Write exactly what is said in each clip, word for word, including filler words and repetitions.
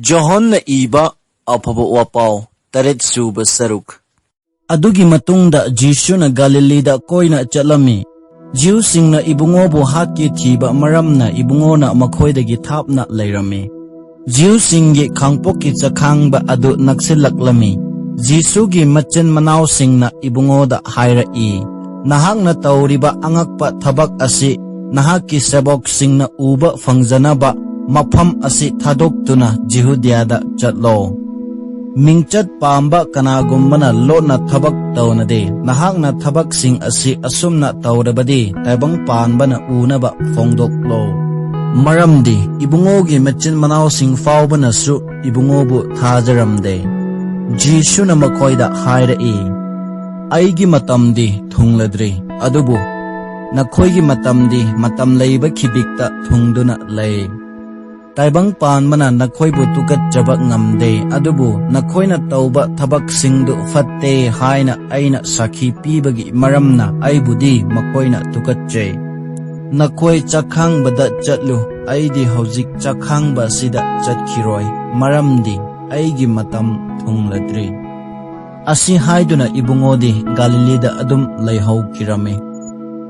ꯖꯣꯍꯟꯅ ꯏꯕ ꯑꯐꯕ ꯋꯥꯄꯥꯎ, ꯇꯔꯦꯠ ꯁꯨꯕ ꯁꯔꯨꯛ꯫ ꯑꯗꯨꯒꯤ ꯃꯇꯨꯡꯗ ꯖꯤꯁꯨꯅ ꯒꯥꯂꯤꯂꯤꯗ ꯀꯣꯏꯅ ꯆꯠꯂꯝꯃꯤ꯫ ꯖꯤꯎꯁꯤꯡꯅ ꯏꯕꯨꯡꯉꯣꯕꯨ ꯍꯥꯠꯀꯦ ꯊꯤꯕ ꯃꯔꯝꯅ ꯏꯕꯨꯡꯉꯣꯅ ꯃꯈꯣꯏꯗꯒꯤ ꯊꯥꯞꯅ ꯂꯩꯔꯝꯃꯤ꯫ ꯖꯤꯎꯁꯤꯡꯒꯤ ꯈꯥꯡꯄꯣꯛꯀꯤ ꯆꯈꯥꯡꯕ ꯑꯗꯨ ꯅꯛꯁꯤꯜꯂꯛꯂꯝꯃꯤ꯫ ꯖꯤꯁꯨꯒꯤ ꯃꯆꯤꯟ ꯃꯅꯥꯎꯁꯤꯡꯅ ꯏꯕꯨꯡꯉꯣꯗ ꯍꯥꯏꯔꯛꯏ, "ꯅꯍꯥꯛꯅ ꯇꯧꯔꯤꯕ ꯑꯉꯛꯄ ꯊꯕꯛ ꯑꯁꯤ ꯅꯍꯥꯛꯀꯤ ꯁꯦꯕꯣꯛꯁꯤꯡꯅ ꯎꯕ ꯐꯪꯖꯅꯕ ꯃꯐꯝ ꯑꯁꯤ ꯊꯥꯗꯣꯛꯇꯨꯅ ꯖꯤꯍꯨꯗꯤꯌꯥꯗ ꯆꯠꯂꯣ꯫ ꯃꯤꯡꯆꯠ ꯄꯥꯝꯕ ꯀꯅꯥꯒꯨꯝꯕꯅ ꯂꯣꯠꯅ ꯊꯕꯛ ꯇꯧꯅꯗꯦ꯫ ꯅꯍꯥꯛꯅ ꯊꯕꯛꯁꯤꯡ ꯑꯁꯤ ꯑꯁꯨꯝꯅ ꯇꯧꯔꯕꯗꯤ ꯇꯥꯏꯕꯪ ꯄꯥꯟꯕꯅ ꯎꯅꯕ ꯐꯣꯡꯗꯣꯛꯂꯣ꯫ ꯃꯔꯝꯗꯤ ꯏꯕꯨꯡꯉꯣꯒꯤ ꯃꯆꯤꯟ ꯃꯅꯥꯎꯁꯤꯡ ꯐꯥꯎꯕꯅꯁꯨ ꯏꯕꯨꯡꯉꯣꯕꯨ ꯊꯥꯖꯔꯝꯗꯦ꯫" ꯖꯤꯁꯨꯅ ꯃꯈꯣꯏꯗ ꯍꯥꯏꯔꯛꯏ, "ꯑꯩꯒꯤ ꯃꯇꯝꯗꯤ ꯊꯨꯡꯂꯗ꯭ꯔꯤ, ꯑꯗꯨꯕꯨ ꯅꯈꯣꯏꯒꯤ ꯃꯇꯝꯗꯤ ꯃꯇꯝ ꯂꯩꯕ ꯈꯤꯕꯤꯛꯇ ꯊꯨꯡꯗꯨꯅ ꯂꯩ꯫ ꯇꯥꯏꯕꯪ ꯄꯥꯟꯕꯅ ꯅꯈꯣꯏꯕꯨ ꯇꯨꯀꯠꯆꯕ ꯉꯝꯗꯦ, ꯑꯗꯨꯕꯨ ꯅꯈꯣꯏꯅ ꯇꯧꯕ ꯊꯕꯛꯁꯤꯡꯗꯨ ꯐꯠꯇꯦ ꯍꯥꯏꯅ ꯑꯩꯅ ꯁꯥꯈꯤ ꯄꯤꯕꯒꯤ ꯃꯔꯝꯅ ꯑꯩꯕꯨꯗꯤ ꯃꯈꯣꯏꯅ ꯇꯨꯀꯠꯆꯩ꯫ ꯅꯈꯣꯏ ꯆꯥꯛꯈꯥꯡꯕꯗ ꯆꯠꯂꯨ, ꯑꯩꯗꯤ ꯍꯧꯖꯤꯛ ꯆꯥꯛꯈꯥꯡꯕ ꯑꯁꯤꯗ ꯆꯠꯈꯤꯔꯣꯏ, ꯃꯔꯝꯗꯤ ꯑꯩꯒꯤ ꯃꯇꯝ ꯊꯨꯡꯂꯗ꯭ꯔꯤ꯫" ꯑꯁꯤ ꯍꯥꯏꯗꯨꯅ ꯏꯕꯨꯡꯉꯣꯗꯤ ꯒꯥꯂꯤꯂꯤꯗ ꯑꯗꯨꯝ ꯂꯩꯍꯧꯈꯤꯔꯝꯃꯤ꯫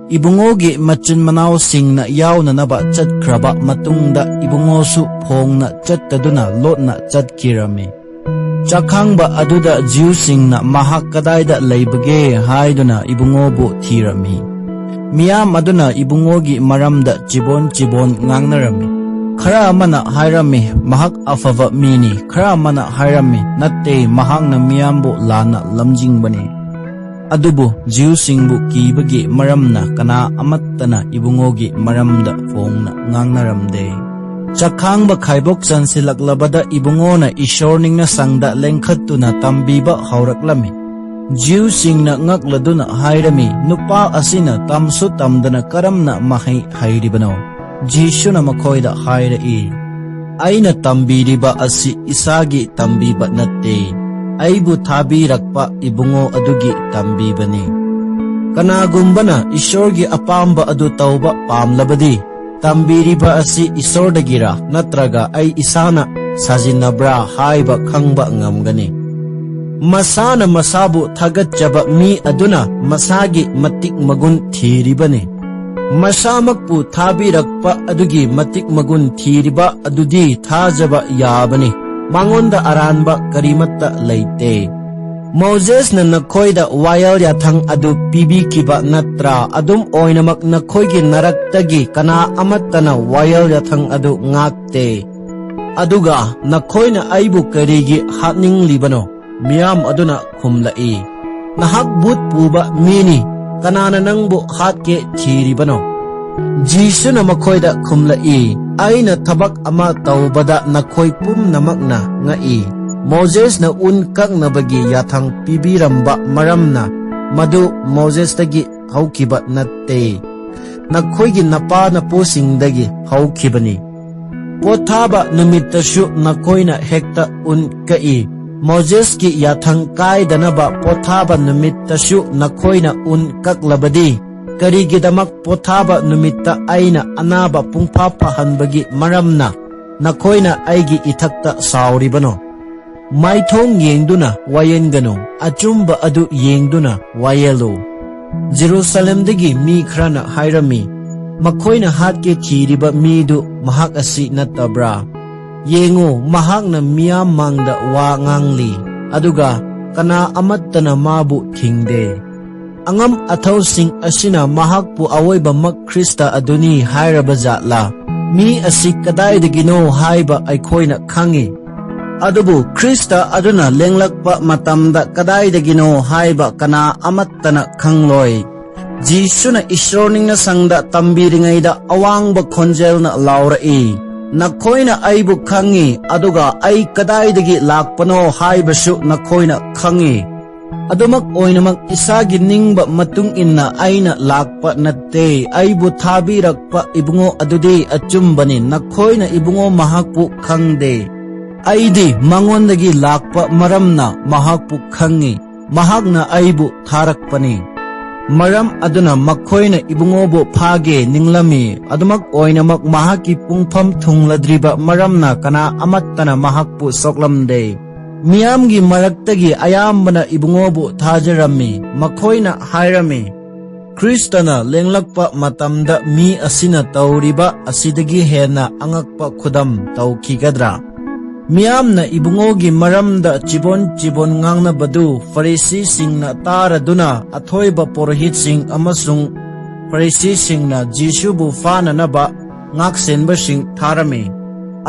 ꯏꯕꯨꯡꯉꯣꯒꯤ ꯃꯆꯤꯟ ꯃꯅꯥꯎꯁꯤꯡꯅ ꯌꯥꯎꯅꯅꯕ ꯆꯠꯈ꯭ꯔꯕ ꯃꯇꯨꯡꯗ ꯏꯕꯨꯡꯉꯣꯁꯨ ꯐꯣꯡꯅ ꯆꯠꯇꯗꯨꯅ ꯂꯣꯠꯅ ꯆꯠꯈꯤꯔꯝꯃꯤ꯫ ꯆꯥꯛꯈꯥꯡꯕ ꯑꯗꯨꯗ ꯖꯤꯎꯁꯤꯡꯅ ꯃꯍꯥꯛ ꯀꯗꯥꯏꯗ ꯂꯩꯕꯒꯦ ꯍꯥꯏꯗꯨꯅ ꯏꯕꯨꯡꯉꯣꯕꯨ ꯊꯤꯔꯝꯃꯤ꯫ ꯃꯤꯌꯥꯝ ꯑꯗꯨꯅ ꯏꯕꯨꯡꯉꯣꯒꯤ ꯃꯔꯝꯗ ꯆꯤꯕꯣꯟ ꯆꯤꯕꯣꯟ ꯉꯥꯡꯅꯔꯝꯃꯤ꯫ ꯈꯔ ꯑꯃꯅ ꯍꯥꯏꯔꯝꯃꯤ, "ꯃꯍꯥꯛ ꯑꯐꯕ ꯃꯤꯅꯤ"꯫ ꯈꯔ ꯑꯃꯅ ꯍꯥꯏꯔꯝꯃꯤ, "ꯅꯠꯇꯦ, ꯃꯍꯥꯛꯅ ꯃꯤꯌꯥꯝꯕꯨ ꯂꯥꯟꯅ ꯂꯝꯖꯤꯡꯕꯅꯤ꯫" ꯑꯗꯨꯕꯨ ꯖꯤꯎꯁꯤꯡꯕꯨ ꯀꯤꯕꯒꯤ ꯃꯔꯝꯅ ꯀꯅꯥ ꯑꯃꯠꯇꯅ ꯏꯕꯨꯡꯉꯣꯒꯤ ꯃꯔꯝꯗ ꯐꯣꯡꯅ ꯉꯥꯡꯅꯔꯝꯗꯦ꯫ ꯆꯈꯥꯡꯕ ꯈꯥꯏꯕꯣꯛ ꯆꯟꯁꯤꯜꯂꯛꯂꯕꯗ ꯏꯕꯨꯡꯉꯣꯅ ꯏꯁꯣꯔ ꯅꯤꯡꯅ ꯁꯪꯗ ꯂꯦꯡꯈꯠꯇꯨꯅ ꯇꯝꯕꯤꯕ ꯍꯧꯔꯛꯂꯝꯃꯤ꯫ ꯖꯤꯎꯁꯤꯡꯅ ꯉꯛꯂꯗꯨꯅ ꯍꯥꯏꯔꯝꯃꯤ, "ꯅꯨꯄꯥ ꯑꯁꯤꯅ ꯇꯝꯁꯨ ꯇꯝꯗꯅ ꯀꯔꯝꯅ ꯃꯍꯩ ꯍꯩꯔꯤꯕꯅꯣ?" ꯖꯤꯁꯨꯅ ꯃꯈꯣꯏꯗ ꯍꯥꯏꯔꯛꯏ, "ꯑꯩꯅ ꯇꯝꯕꯤꯔꯤꯕ ꯑꯁꯤ ꯏꯁꯥꯒꯤ ꯇꯝꯕꯤꯕ ꯅꯠꯇꯦ, ꯑꯩꯕꯨ ꯊꯥꯕꯤꯔꯛꯄ ꯏꯕꯨꯡꯉꯣ ꯑꯗꯨꯒꯤ ꯇꯝꯕꯤꯕꯅꯤ꯫ ꯀꯅꯥꯒꯨꯝꯕꯅ ꯏꯁꯣꯔꯒꯤ ꯑꯄꯥꯝꯕ ꯑꯗꯨ ꯇꯧꯕ ꯄꯥꯝꯂꯕꯗꯤ, ꯇꯝꯕꯤꯔꯤꯕ ꯑꯁꯤ ꯏꯁꯣꯔꯗꯒꯤꯔꯥ ꯅꯠꯇ꯭ꯔꯒ ꯑꯩ ꯏꯁꯥꯅ ꯁꯥꯖꯤꯟꯅꯕ꯭ꯔꯥ ꯍꯥꯏꯕ ꯈꯪꯕ ꯉꯝꯒꯅꯤ꯫ ꯃꯁꯥꯅ ꯃꯁꯥꯕꯨ ꯊꯥꯒꯠꯆꯕ ꯃꯤ ꯑꯗꯨꯅ ꯃꯁꯥꯒꯤ ꯃꯇꯤꯛ ꯃꯒꯨꯟ ꯊꯤꯔꯤꯕꯅꯤ꯫ ꯃꯁꯥꯃꯛꯄꯨ ꯊꯥꯕꯤꯔꯛꯄ ꯑꯗꯨꯒꯤ ꯃꯇꯤꯛ ꯃꯒꯨꯟ ꯊꯤꯔꯤꯕ ꯑꯗꯨꯗꯤ ꯊꯥꯖꯕ ꯌꯥꯕꯅꯤ꯫ ꯃꯉꯣꯟꯗ ꯑꯔꯥꯟꯕ ꯀꯔꯤꯃꯠꯇ ꯂꯩꯇꯦ꯫ ꯃꯣꯖꯦꯁꯅ ꯅꯈꯣꯏꯗ ꯋꯥꯌꯦꯜ ꯌꯥꯊꯪ ꯑꯗꯨ ꯄꯤꯕꯤꯈꯤꯕ ꯅꯠꯇ꯭ꯔꯥ? ꯑꯗꯨꯝ ꯑꯣꯏꯅꯃꯛ, ꯅꯈꯣꯏꯒꯤ ꯅꯔꯛꯇꯒꯤ ꯀꯅꯥ ꯑꯃꯠꯇꯅ ꯋꯥꯌꯦꯜ ꯌꯥꯊꯪ ꯑꯗꯨ ꯉꯥꯛꯇꯦ꯫ ꯑꯗꯨꯒ ꯅꯈꯣꯏꯅ ꯑꯩꯕꯨ ꯀꯔꯤꯒꯤ ꯍꯥꯠꯅꯤꯡꯂꯤꯕꯅꯣ? ꯃꯤꯌꯥꯝ ꯑꯗꯨꯅ ꯈꯨꯝꯂꯛꯏ, "ꯅꯍꯥꯛ ꯚꯨꯠ ꯄꯨꯕ ꯃꯤꯅꯤ, ꯀꯅꯥꯅ ꯅꯪꯕꯨ ꯍꯥꯠꯀꯦ ꯊꯤꯔꯤꯕꯅꯣ?" ꯖꯤꯁꯨꯅ ꯃꯈꯣꯏꯗ ꯈꯨꯝꯂꯛꯏ, "ꯑꯩꯅ ꯊꯕꯛ ꯑꯃ ꯇꯧꯕꯗ ꯅꯈꯣꯏ ꯄꯨꯝꯅꯃꯛꯅ ꯉꯛꯏ꯫ ꯃꯣꯖꯦꯁꯅ ꯎꯟ ꯀꯛꯅꯕꯒꯤ ꯌꯥꯊꯪ ꯄꯤꯕꯤꯔꯝꯕ ꯃꯔꯝꯅ ꯃꯗꯨ ꯃꯣꯖꯦꯁꯇꯒꯤ ꯍꯧꯈꯤꯕ ꯅꯠꯇꯦ, ꯅꯈꯣꯏꯒꯤ ꯅꯄꯥ ꯅꯄꯨꯁꯤꯡꯗꯒꯤ ꯍꯧꯈꯤꯕꯅꯤ꯫ ꯄꯣꯊꯥꯕ ꯅꯨꯃꯤꯠꯇꯁꯨ ꯅꯈꯣꯏꯅ ꯍꯦꯛꯇ ꯎꯟ ꯀꯛꯏ꯫ ꯃꯣꯖꯦꯁꯀꯤ ꯌꯥꯊꯪ ꯀꯥꯏꯗꯅꯕ ꯄꯣꯊꯥꯕ ꯅꯨꯃꯤꯠꯇꯁꯨ ꯅꯈꯣꯏꯅ ꯎꯟ ꯀꯛꯂꯕꯗꯤ, ꯀꯔꯤꯒꯤꯗꯃꯛ ꯄꯣꯊꯥꯕ ꯅꯨꯃꯤꯠꯇ ꯑꯩꯅ ꯑꯅꯥꯕ ꯄꯨꯡꯐꯥ ꯐꯍꯟꯕꯒꯤ ꯃꯔꯝꯅ ꯅꯈꯣꯏꯅ ꯑꯩꯒꯤ ꯏꯊꯛꯇ ꯁꯥꯎꯔꯤꯕꯅꯣ? ꯃꯥꯏꯊꯣꯡ ꯌꯦꯡꯗꯨꯅ ꯋꯥꯌꯦꯟꯒꯅꯨ, ꯑꯆꯨꯝꯕ ꯑꯗꯨ ꯌꯦꯡꯗꯨꯅ ꯋꯥꯌꯦꯜꯂꯨ꯫" ꯖꯦꯔꯨꯁꯥꯂꯦꯝꯗꯒꯤ ꯃꯤ ꯈꯔꯅ ꯍꯥꯏꯔꯝꯃꯤ, "ꯃꯈꯣꯏꯅ ꯍꯥꯠꯀꯦ ꯊꯤꯔꯤꯕ ꯃꯤꯗꯨ ꯃꯍꯥꯛ ꯑꯁꯤ ꯅꯠꯇꯕ꯭ꯔꯥ? ꯌꯦꯡꯉꯨ, ꯃꯍꯥꯛꯅ ꯃꯤꯌꯥꯝ ꯃꯥꯡꯗ ꯋꯥ ꯉꯥꯡꯂꯤ, ꯑꯗꯨꯒ ꯀꯅꯥ ꯑꯃꯠꯇꯅ ꯃꯥꯕꯨ ꯊꯤꯡꯗꯦ꯫ ꯑꯉꯝ ꯑꯊꯧꯁꯤꯡ ꯑꯁꯤꯅ ꯃꯍꯥꯛꯄꯨ ꯑꯋꯣꯏꯕꯃꯛ ꯈ꯭ꯔꯤꯁꯇ ꯑꯗꯨꯅꯤ ꯍꯥꯏꯔꯕ ꯖꯥꯠꯂꯥ? ꯃꯤ ꯑꯁꯤ ꯀꯗꯥꯏꯗꯒꯤꯅꯣ ꯍꯥꯏꯕ ꯑꯩꯈꯣꯏꯅ ꯈꯪꯏ꯫ ꯑꯗꯨꯕꯨ ꯈ꯭ꯔꯤꯁꯇ ꯑꯗꯨꯅ ꯂꯦꯡꯂꯛꯄ ꯃꯇꯝꯗ ꯀꯗꯥꯏꯗꯒꯤꯅꯣ ꯍꯥꯏꯕ ꯀꯅꯥ ꯑꯃꯠꯇꯅ ꯈꯪꯂꯣꯏ꯫" ꯖꯤꯁꯨꯅ ꯏꯁꯣꯔ ꯅꯤꯡꯅ ꯁꯪꯗ ꯇꯝꯕꯤꯔꯤꯉꯩꯗ ꯑꯋꯥꯡꯕ ꯈꯣꯟꯖꯦꯜꯅ ꯂꯥꯎꯔꯛꯏ, "ꯅꯈꯣꯏꯅ ꯑꯩꯕꯨ ꯈꯪꯉꯤ, ꯑꯗꯨꯒ ꯑꯩ ꯀꯗꯥꯏꯗꯒꯤ ꯂꯥꯛꯄꯅꯣ ꯍꯥꯏꯕꯁꯨ ꯅꯈꯣꯏꯅ ꯈꯪꯉꯤ꯫ ꯑꯗꯨꯃꯛ ꯑꯣꯏꯅꯃꯛ, ꯏꯁꯥꯒꯤ ꯅꯤꯡꯕ ꯃꯇꯨꯡ ꯏꯟꯅ ꯑꯩꯅ ꯂꯥꯛꯄ ꯅꯠꯇꯦ, ꯑꯩꯕꯨ ꯊꯥꯕꯤꯔꯛꯄ ꯏꯕꯨꯡꯉꯣ ꯑꯗꯨꯗꯤ ꯑꯆꯨꯝꯕꯅꯤ꯫ ꯅꯈꯣꯏꯅ ꯏꯕꯨꯡꯉꯣ ꯃꯍꯥꯛꯄꯨ ꯈꯪꯗꯦ꯫ ꯑꯩꯗꯤ ꯃꯉꯣꯟꯗꯒꯤ ꯂꯥꯛꯄ ꯃꯔꯝꯅ ꯃꯍꯥꯛꯄꯨ ꯈꯪꯉꯤ꯫ ꯃꯍꯥꯛꯅ ꯑꯩꯕꯨ ꯊꯥꯔꯛꯄꯅꯤ꯫" ꯃꯔꯝ ꯑꯗꯨꯅ ꯃꯈꯣꯏꯅ ꯏꯕꯨꯡꯉꯣꯕꯨ ꯐꯥꯒꯦ ꯅꯤꯡꯂꯝꯃꯤ꯫ ꯑꯗꯨꯃꯛ ꯑꯣꯏꯅꯃꯛ ꯃꯍꯥꯛꯀꯤ ꯄꯨꯡꯐꯝ ꯊꯨꯡꯂꯗ꯭ꯔꯤꯕ ꯃꯔꯝꯅ ꯀꯅꯥ ꯑꯃꯠꯇꯅ ꯃꯍꯥꯛꯄꯨ ꯁꯣꯛꯂꯝꯗꯦ꯫ ꯃꯤꯌꯥꯝꯒꯤ ꯃꯔꯛꯇꯒꯤ ꯑꯌꯥꯝꯕꯅ ꯏꯕꯨꯡꯉꯣꯕꯨ ꯊꯥꯖꯔꯝꯃꯤ꯫ ꯃꯈꯣꯏꯅ ꯍꯥꯏꯔꯝꯃꯤ, "ꯈ꯭ꯔꯤꯁꯇꯅ ꯂꯦꯡꯂꯛꯄ ꯃꯇꯝꯗ ꯃꯤ ꯑꯁꯤꯅ ꯇꯧꯔꯤꯕ ꯑꯁꯤꯗꯒꯤ ꯍꯦꯟꯅ ꯑꯉꯛꯄ ꯈꯨꯗꯝ ꯇꯧꯈꯤꯒꯗ꯭ꯔꯥ?" ꯃꯤꯌꯥꯝꯅ ꯏꯕꯨꯡꯉꯣꯒꯤ ꯃꯔꯝꯗ ꯆꯤꯕꯣꯟ ꯆꯤꯕꯣꯟ ꯉꯥꯡꯅꯕꯗꯨ ꯐꯔꯤꯁꯤꯁꯤꯡꯅ ꯇꯥꯔꯗꯨꯅ ꯑꯊꯣꯏꯕ ꯄꯨꯔꯣꯍꯤꯠꯁꯤꯡ ꯑꯃꯁꯨꯡ ꯐꯔꯤꯁꯤꯁꯤꯡꯅ ꯖꯤꯁꯨꯕꯨ ꯐꯥꯅꯅꯕ ꯉꯥꯛꯁꯦꯟꯕꯁꯤꯡ ꯊꯥꯔꯝꯃꯤ꯫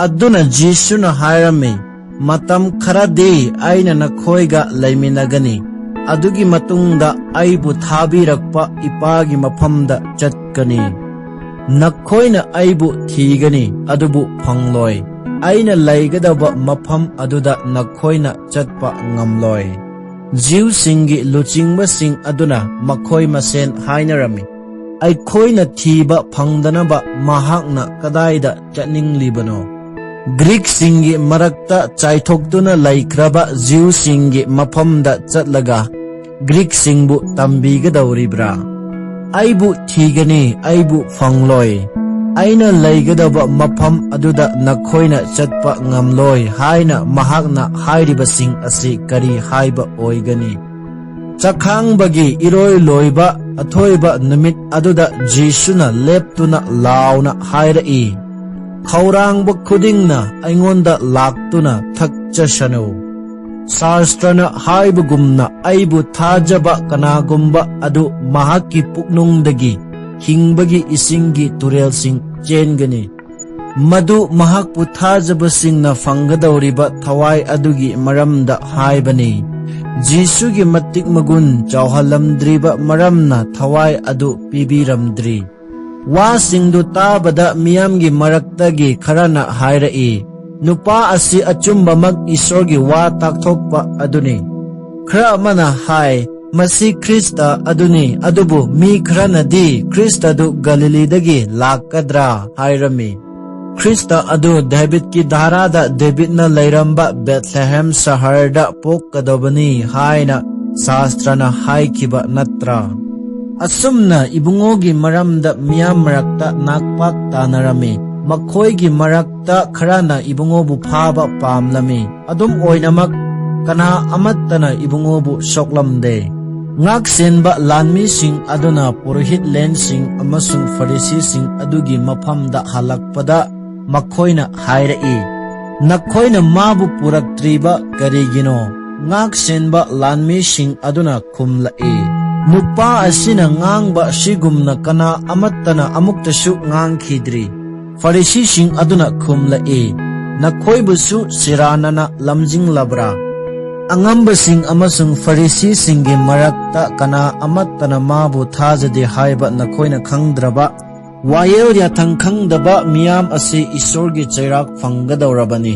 ꯑꯗꯨꯅ ꯖꯤꯁꯨꯅ ꯍꯥꯏꯔꯝꯃꯤ, "ꯃꯇꯝ ꯈꯔꯗꯤ ꯑꯩꯅ ꯅꯈꯣꯏꯒ ꯂꯩꯃꯤꯟꯅꯒꯅꯤ꯫ ꯑꯗꯨꯒꯤ ꯃꯇꯨꯡꯗ ꯑꯩꯕꯨ ꯊꯥꯕꯤꯔꯛꯄ ꯏꯄꯥꯒꯤ ꯃꯐꯝꯗ ꯆꯠꯀꯅꯤ꯫ ꯅꯈꯣꯏꯅ ꯑꯩꯕꯨ ꯊꯤꯒꯅꯤ, ꯑꯗꯨꯕꯨ ꯐꯪꯂꯣꯏ꯫ ꯑꯩꯅ ꯂꯩꯒꯗꯕ ꯃꯐꯝ ꯑꯗꯨꯗ ꯅꯈꯣꯏꯅ ꯆꯠꯄ ꯉꯝꯂꯣꯏ꯫" ꯖꯤꯎꯁꯤꯡꯒꯤ ꯂꯨꯆꯤꯡꯕꯁꯤꯡ ꯑꯗꯨꯅ ꯃꯈꯣꯏ ꯃꯁꯦꯟ ꯍꯥꯏꯅꯔꯝꯃꯤ, "ꯑꯩꯈꯣꯏꯅ ꯊꯤꯕ ꯐꯪꯗꯅꯕ ꯃꯍꯥꯛꯅ ꯀꯗꯥꯏꯗ ꯆꯠꯅꯤꯡꯂꯤꯕꯅꯣ?" ꯒ꯭ꯔꯤꯛꯁꯤꯡꯒꯤ ꯃꯔꯛꯇ ꯆꯥꯏꯊꯣꯛꯇꯨꯅ ꯂꯩꯈ꯭ꯔꯕ ꯖꯤꯎꯁꯤꯡꯒꯤ ꯃꯐꯝꯗ ꯆꯠꯂꯒ ꯒ꯭ꯔꯤꯛꯁꯤꯡꯕꯨ ꯇꯝꯕꯤꯒꯗꯧꯔꯤꯕ꯭ꯔꯥ? "ꯑꯩꯕꯨ ꯊꯤꯒꯅꯤ, ꯑꯩꯕꯨ ꯐꯪꯂꯣꯏ꯫ ꯑꯩꯅ ꯂꯩꯒꯗꯕ ꯃꯐꯝ ꯑꯗꯨꯗ ꯅꯈꯣꯏꯅ ꯆꯠꯄ ꯉꯝꯂꯣꯏ" ꯍꯥꯏꯅ ꯃꯍꯥꯛꯅ ꯍꯥꯏꯔꯤꯕꯁꯤꯡ ꯑꯁꯤ ꯀꯔꯤ ꯍꯥꯏꯕ ꯑꯣꯏꯒꯅꯤ? ꯆꯈꯥꯡꯕꯒꯤ ꯏꯔꯣꯏ ꯂꯣꯏꯕ ꯑꯊꯣꯏꯕ ꯅꯨꯃꯤꯠ ꯑꯗꯨꯗ ꯖꯤꯁꯨꯅ ꯂꯦꯞꯇꯨꯅ ꯂꯥꯎꯅ ꯍꯥꯏꯔꯛꯏ, "ꯈꯧꯔꯥꯡꯕ ꯈꯨꯗꯤꯡꯅ ꯑꯩꯉꯣꯟꯗ ꯂꯥꯛꯇꯨꯅ ꯊꯛꯆꯁꯅꯨ꯫" ꯁꯥꯁꯇ꯭ꯔꯅ ꯍꯥꯏꯕꯒꯨꯝꯅ, "ꯑꯩꯕꯨ ꯊꯥꯖꯕ ꯀꯅꯥꯒꯨꯝꯕ ꯑꯗꯨ ꯃꯍꯥꯛꯀꯤ ꯄꯨꯛꯅꯨꯡꯗꯒꯤ ꯍꯤꯡꯕꯒꯤ ꯏꯁꯤꯡꯒꯤ ꯇꯨꯔꯦꯜꯁꯤꯡ ꯆꯦꯟꯒꯅꯤ꯫" ꯃꯗꯨ ꯃꯍꯥꯛꯄꯨ ꯊꯥꯖꯕꯁꯤꯡꯅ ꯐꯪꯒꯗꯧꯔꯤꯕ ꯊꯋꯥꯏ ꯑꯗꯨꯒꯤ ꯃꯔꯝꯗ ꯍꯥꯏꯕꯅꯤ꯫ ꯖꯤꯁꯨꯒꯤ ꯃꯇꯤꯛ ꯃꯒꯨꯟ ꯆꯥꯎꯍꯜꯂꯝꯗ꯭ꯔꯤꯕ ꯃꯔꯝꯅ ꯊꯋꯥꯏ ꯑꯗꯨ ꯄꯤꯕꯤꯔꯝꯗ꯭ꯔꯤ꯫ ꯋꯥꯁꯤꯡꯗꯨ ꯇꯥꯕꯗ ꯃꯤꯌꯥꯝꯒꯤ ꯃꯔꯛꯇꯒꯤ ꯈꯔꯅ ꯍꯥꯏꯔꯛꯏ, "ꯅꯨꯄꯥ ꯑꯁꯤ ꯑꯆꯨꯝꯕꯃꯛ ꯏꯁꯣꯔꯒꯤ ꯋꯥ ꯇꯥꯛꯊꯣꯛꯄ ꯑꯗꯨꯅꯤ꯫" ꯈꯔ ꯑꯃꯅ ꯍꯥꯏ, "ꯃꯁꯤ ꯈ꯭ꯔꯤꯁꯇ ꯑꯗꯨꯅꯤ꯫" ꯑꯗꯨꯕꯨ ꯃꯤ ꯈꯔꯅꯗꯤ, "ꯈ꯭ꯔꯤꯁꯇꯗꯨ ꯒꯂꯤꯂꯤꯗꯒꯤ ꯂꯥꯛꯀꯗ꯭ꯔꯥ?" ꯍꯥꯏꯔꯝꯃꯤ꯫ ꯈ꯭ꯔꯤꯁꯇ ꯑꯗꯨ ꯗꯦꯕꯤꯠꯀꯤ ꯙꯥꯔꯥꯗ ꯗꯦꯕꯤꯠꯅ ꯂꯩꯔꯝꯕ ꯕꯦꯊꯂꯦꯍꯦꯝ ꯁꯍꯔꯗ ꯄꯣꯛꯀꯗꯕꯅꯤ ꯍꯥꯏꯅ ꯁꯥꯁꯇ꯭ꯔꯅ ꯍꯥꯏꯈꯤꯕ ꯅꯠꯇ꯭ꯔꯥ? ꯑꯁꯨꯝꯅ ꯏꯕꯨꯡꯉꯣꯒꯤ ꯃꯔꯝꯗ ꯃꯤꯌꯥꯝ ꯃꯔꯛꯇ ꯅꯥꯛꯄꯥꯛ ꯇꯥꯅꯔꯝꯃꯤ꯫ ꯃꯈꯣꯏꯒꯤ ꯃꯔꯛꯇ ꯈꯔꯅ ꯏꯕꯨꯡꯉꯣꯕꯨ ꯐꯥꯕ ꯄꯥꯝꯂꯝꯃꯤ꯫ ꯑꯗꯨꯝ ꯑꯣꯏꯅꯃꯛ, ꯀꯅꯥ ꯑꯃꯠꯇꯅ ꯏꯕꯨꯡꯉꯣꯕꯨ ꯁꯣꯛꯂꯝꯗꯦ꯫ ꯉꯥꯛꯁꯦꯟꯕ ꯂꯥꯟꯃꯤꯁꯤꯡ ꯑꯗꯨꯅ ꯄꯨꯔꯣꯍꯤꯠꯂꯦꯟꯁꯤꯡ ꯑꯃꯁꯨꯡ ꯐꯔꯤꯁꯤꯁꯤꯡ ꯑꯗꯨꯒꯤ ꯃꯐꯝꯗ ꯍꯜꯂꯛꯄꯗ ꯃꯈꯣꯏꯅ ꯍꯥꯏꯔꯛꯏ, "ꯅꯈꯣꯏꯅ ꯃꯥꯕꯨ ꯄꯨꯔꯛꯇ꯭ꯔꯤꯕ ꯀꯔꯤꯒꯤꯅꯣ?" ꯉꯥꯛꯁꯦꯟꯕ ꯂꯥꯟꯃꯤꯁꯤꯡ ꯑꯗꯨꯅ ꯈꯨꯝꯂꯛꯏ, "ꯅꯨꯄꯥ ꯑꯁꯤꯅ ꯉꯥꯡꯕ ꯑꯁꯤꯒꯨꯝꯅ ꯀꯅꯥ ꯑꯃꯠꯇꯅ ꯑꯃꯨꯛꯇꯁꯨ ꯉꯥꯡꯈꯤꯗ꯭ꯔꯤ꯫" ꯐꯔꯤꯁꯤꯁꯤꯡ ꯑꯗꯨꯅ ꯈꯨꯝꯂꯛꯏ, "ꯅꯈꯣꯏꯕꯨꯁꯨ ꯁꯤꯔꯥꯟꯅꯅ ꯂꯝꯖꯤꯡꯂꯕ꯭ꯔꯥ? ꯑꯉꯝꯕꯁꯤꯡ ꯑꯃꯁꯨꯡ ꯐꯔꯤꯁꯤꯁꯤꯡꯒꯤ ꯃꯔꯛꯇ ꯀꯅꯥ ꯑꯃꯠꯇꯅ ꯃꯥꯕꯨ ꯊꯥꯖꯗꯦ ꯍꯥꯏꯕ ꯅꯈꯣꯏꯅ ꯈꯪꯗ꯭ꯔꯕ? ꯋꯥꯌꯦꯜ ꯌꯥꯊꯪ ꯈꯪꯗꯕ ꯃꯤꯌꯥꯝ ꯑꯁꯤ ꯏꯁꯣꯔꯒꯤ ꯆꯩꯔꯥꯛ ꯐꯪꯒꯗꯧꯔꯕꯅꯤ꯫"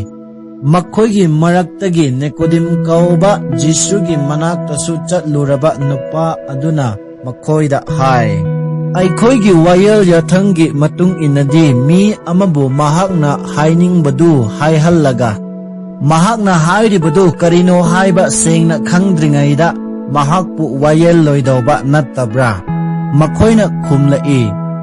ꯃꯈꯣꯏꯒꯤ ꯃꯔꯛꯇꯒꯤ ꯅꯤꯀꯣꯗꯤꯝ ꯀꯧꯕ ꯖꯤꯁꯨꯒꯤ ꯃꯅꯥꯛꯇꯁꯨ ꯆꯠꯂꯨꯔꯕ ꯅꯨꯄꯥ ꯑꯗꯨꯅ ꯃꯈꯣꯏꯗ ꯍꯥꯏ, "ꯑꯩꯈꯣꯏꯒꯤ ꯋꯥꯌꯦꯜ ꯌꯥꯊꯪꯒꯤ ꯃꯇꯨꯡ ꯏꯟꯅꯗꯤ ꯃꯤ ꯑꯃꯕꯨ ꯃꯍꯥꯛꯅ ꯍꯥꯏꯅꯤꯡꯕꯗꯨ ꯍꯥꯏꯍꯜꯂꯒ, ꯃꯍꯥꯛꯅ ꯍꯥꯏꯔꯤꯕꯗꯨ ꯀꯔꯤꯅꯣ ꯍꯥꯏꯕ ꯁꯦꯡꯅ ꯈꯪꯗ꯭ꯔꯤꯉꯩꯗ ꯃꯍꯥꯛꯄꯨ ꯋꯥꯌꯦꯜꯂꯣꯏꯗꯧꯕ ꯅꯠꯇꯕ꯭ꯔꯥ?" ꯃꯈꯣꯏꯅ ꯈꯨꯝꯂꯛꯏ,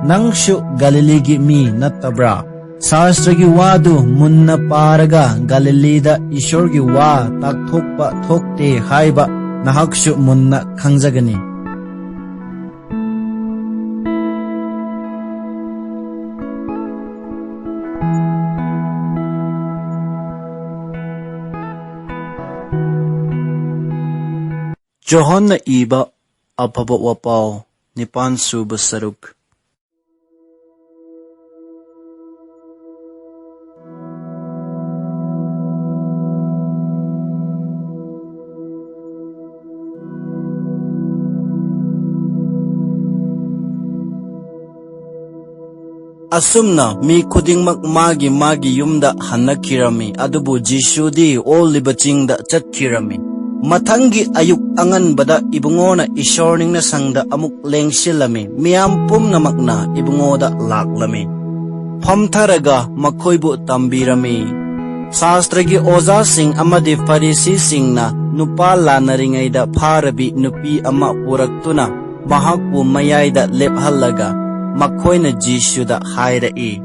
"ꯅꯪꯁꯨ ꯒꯥꯂꯤꯂꯤꯒꯤ ꯃꯤ ꯅꯠꯇꯕ꯭ꯔꯥ? ꯁꯥꯁꯇ꯭ꯔꯒꯤ ꯋꯥꯗꯨ ꯃꯨꯟꯅ ꯄꯥꯔꯒ ꯒꯥꯂꯤꯂꯤꯗ ꯏꯁꯣꯔꯒꯤ ꯋꯥ ꯇꯥꯛꯊꯣꯛꯄ ꯊꯣꯛꯇꯦ ꯍꯥꯏꯕ ꯅꯍꯥꯛꯁꯨ ꯃꯨꯟꯅ ꯈꯪꯖꯒꯅꯤ꯫" ꯖꯣꯍꯟꯅ ꯏꯕ ꯑꯐꯕ ꯋꯥꯄꯥꯎ, ꯅꯤꯄꯥꯟ ꯁꯨꯕ ꯁꯔꯨꯛ꯫ ꯑꯁꯨꯝꯅ ꯃꯤ ꯈꯨꯗꯤꯡꯃꯛ ꯃꯥꯒꯤ ꯃꯥꯒꯤ ꯌꯨꯝꯗ ꯍꯟꯅꯈꯤꯔꯝꯃꯤ꯫ ꯑꯗꯨꯕꯨ ꯖꯤꯁꯨꯗꯤ ꯑꯣꯜꯂꯤꯕ ꯆꯤꯡꯗ ꯆꯠꯈꯤꯔꯝꯃꯤ꯫ ꯃꯊꯪꯒꯤ ꯑꯌꯨꯛ ꯑꯉꯟꯕꯗ ꯏꯕꯨꯡꯉꯣꯅ ꯏꯁꯣꯔ ꯅꯤꯡꯅ ꯁꯪꯗ ꯑꯃꯨꯛ ꯂꯦꯡꯁꯤꯜꯂꯝꯃꯤ꯫ ꯃꯤꯌꯥꯝ ꯄꯨꯝꯅꯃꯛꯅ ꯏꯕꯨꯡꯉꯣꯗ ꯂꯥꯛꯂꯝꯃꯤ꯫ ꯐꯝꯊꯔꯒ ꯃꯈꯣꯏꯕꯨ ꯇꯝꯕꯤꯔꯝꯃꯤ꯫ ꯁꯥꯁꯇ꯭ꯔꯒꯤ ꯑꯣꯖꯥꯁꯤꯡ ꯑꯃꯗꯤ ꯐꯔꯤꯁꯤꯁꯤꯡꯅ ꯅꯨꯄꯥ ꯂꯥꯟꯅꯔꯤꯉꯩꯗ ꯐꯥꯔꯕꯤ ꯅꯨꯄꯤ ꯑꯃ ꯄꯨꯔꯛꯇꯨꯅ ꯃꯍꯥꯛꯄꯨ ꯃꯌꯥꯏꯗ ꯂꯦꯞꯍꯜꯂꯒ ꯃꯈꯣꯏꯅ ꯖꯤꯁꯨꯗ ꯍꯥꯏꯔꯛꯏ,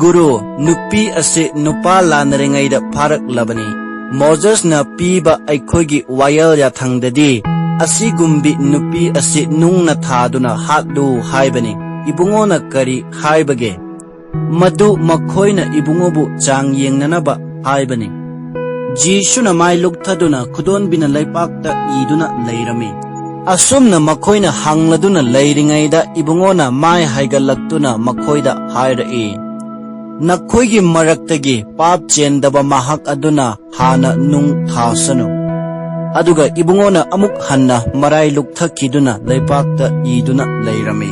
"ꯒꯨꯔꯨ, ꯅꯨꯄꯤ ꯑꯁꯤ ꯅꯨꯄꯥ ꯂꯥꯟꯅꯔꯤꯉꯩꯗ ꯐꯥꯔꯛꯂꯕꯅꯤ꯫ ꯃꯣꯖꯦꯁꯅ ꯄꯤꯕ ꯑꯩꯈꯣꯏꯒꯤ ꯋꯥꯌꯦꯜ ꯌꯥꯊꯪꯗꯗꯤ ꯑꯁꯤꯒꯨꯝꯕꯤ ꯅꯨꯄꯤ ꯑꯁꯤ ꯅꯨꯡꯅ ꯊꯥꯗꯨꯅ ꯍꯥꯠꯂꯨ ꯍꯥꯏꯕꯅꯤ꯫ ꯏꯕꯨꯡꯉꯣꯅ ꯀꯔꯤ ꯍꯥꯏꯕꯒꯦ? ꯃꯗꯨ ꯃꯈꯣꯏꯅ ꯏꯕꯨꯡꯉꯣꯕꯨ ꯆꯥꯡ ꯌꯦꯡꯅꯅꯕ ꯍꯥꯏꯕꯅꯤ꯫" ꯖꯤꯁꯨꯅ ꯃꯥꯏ ꯂꯨꯛꯊꯗꯨꯅ ꯈꯨꯗꯣꯟꯕꯤꯅ ꯂꯩꯄꯥꯛꯇ ꯏꯗꯨꯅ ꯂꯩꯔꯝꯃꯤ꯫ ꯑꯁꯨꯝꯅ ꯃꯈꯣꯏꯅ ꯍꯪꯂꯗꯨꯅ ꯂꯩꯔꯤꯉꯩꯗ ꯏꯕꯨꯡꯉꯣꯅ ꯃꯥꯏ ꯍꯥꯏꯒꯠꯂꯛꯇꯨꯅ ꯃꯈꯣꯏꯗ ꯍꯥꯏꯔꯛꯏ, "ꯅꯈꯣꯏꯒꯤ ꯃꯔꯛꯇꯒꯤ ꯄꯥꯞ ꯆꯦꯟꯗꯕ ꯃꯍꯥꯛ ꯑꯗꯨꯅ ꯍꯥꯟꯅ ꯅꯨꯡ ꯊꯥꯁꯅꯨ꯫" ꯑꯗꯨꯒ ꯏꯕꯨꯡꯉꯣꯅ ꯑꯃꯨꯛ ꯍꯟꯅ ꯃꯔꯥꯏ ꯂꯨꯛꯊꯈꯤꯗꯨꯅ ꯂꯩꯄꯥꯛꯇ ꯏꯗꯨꯅ ꯂꯩꯔꯝꯃꯤ꯫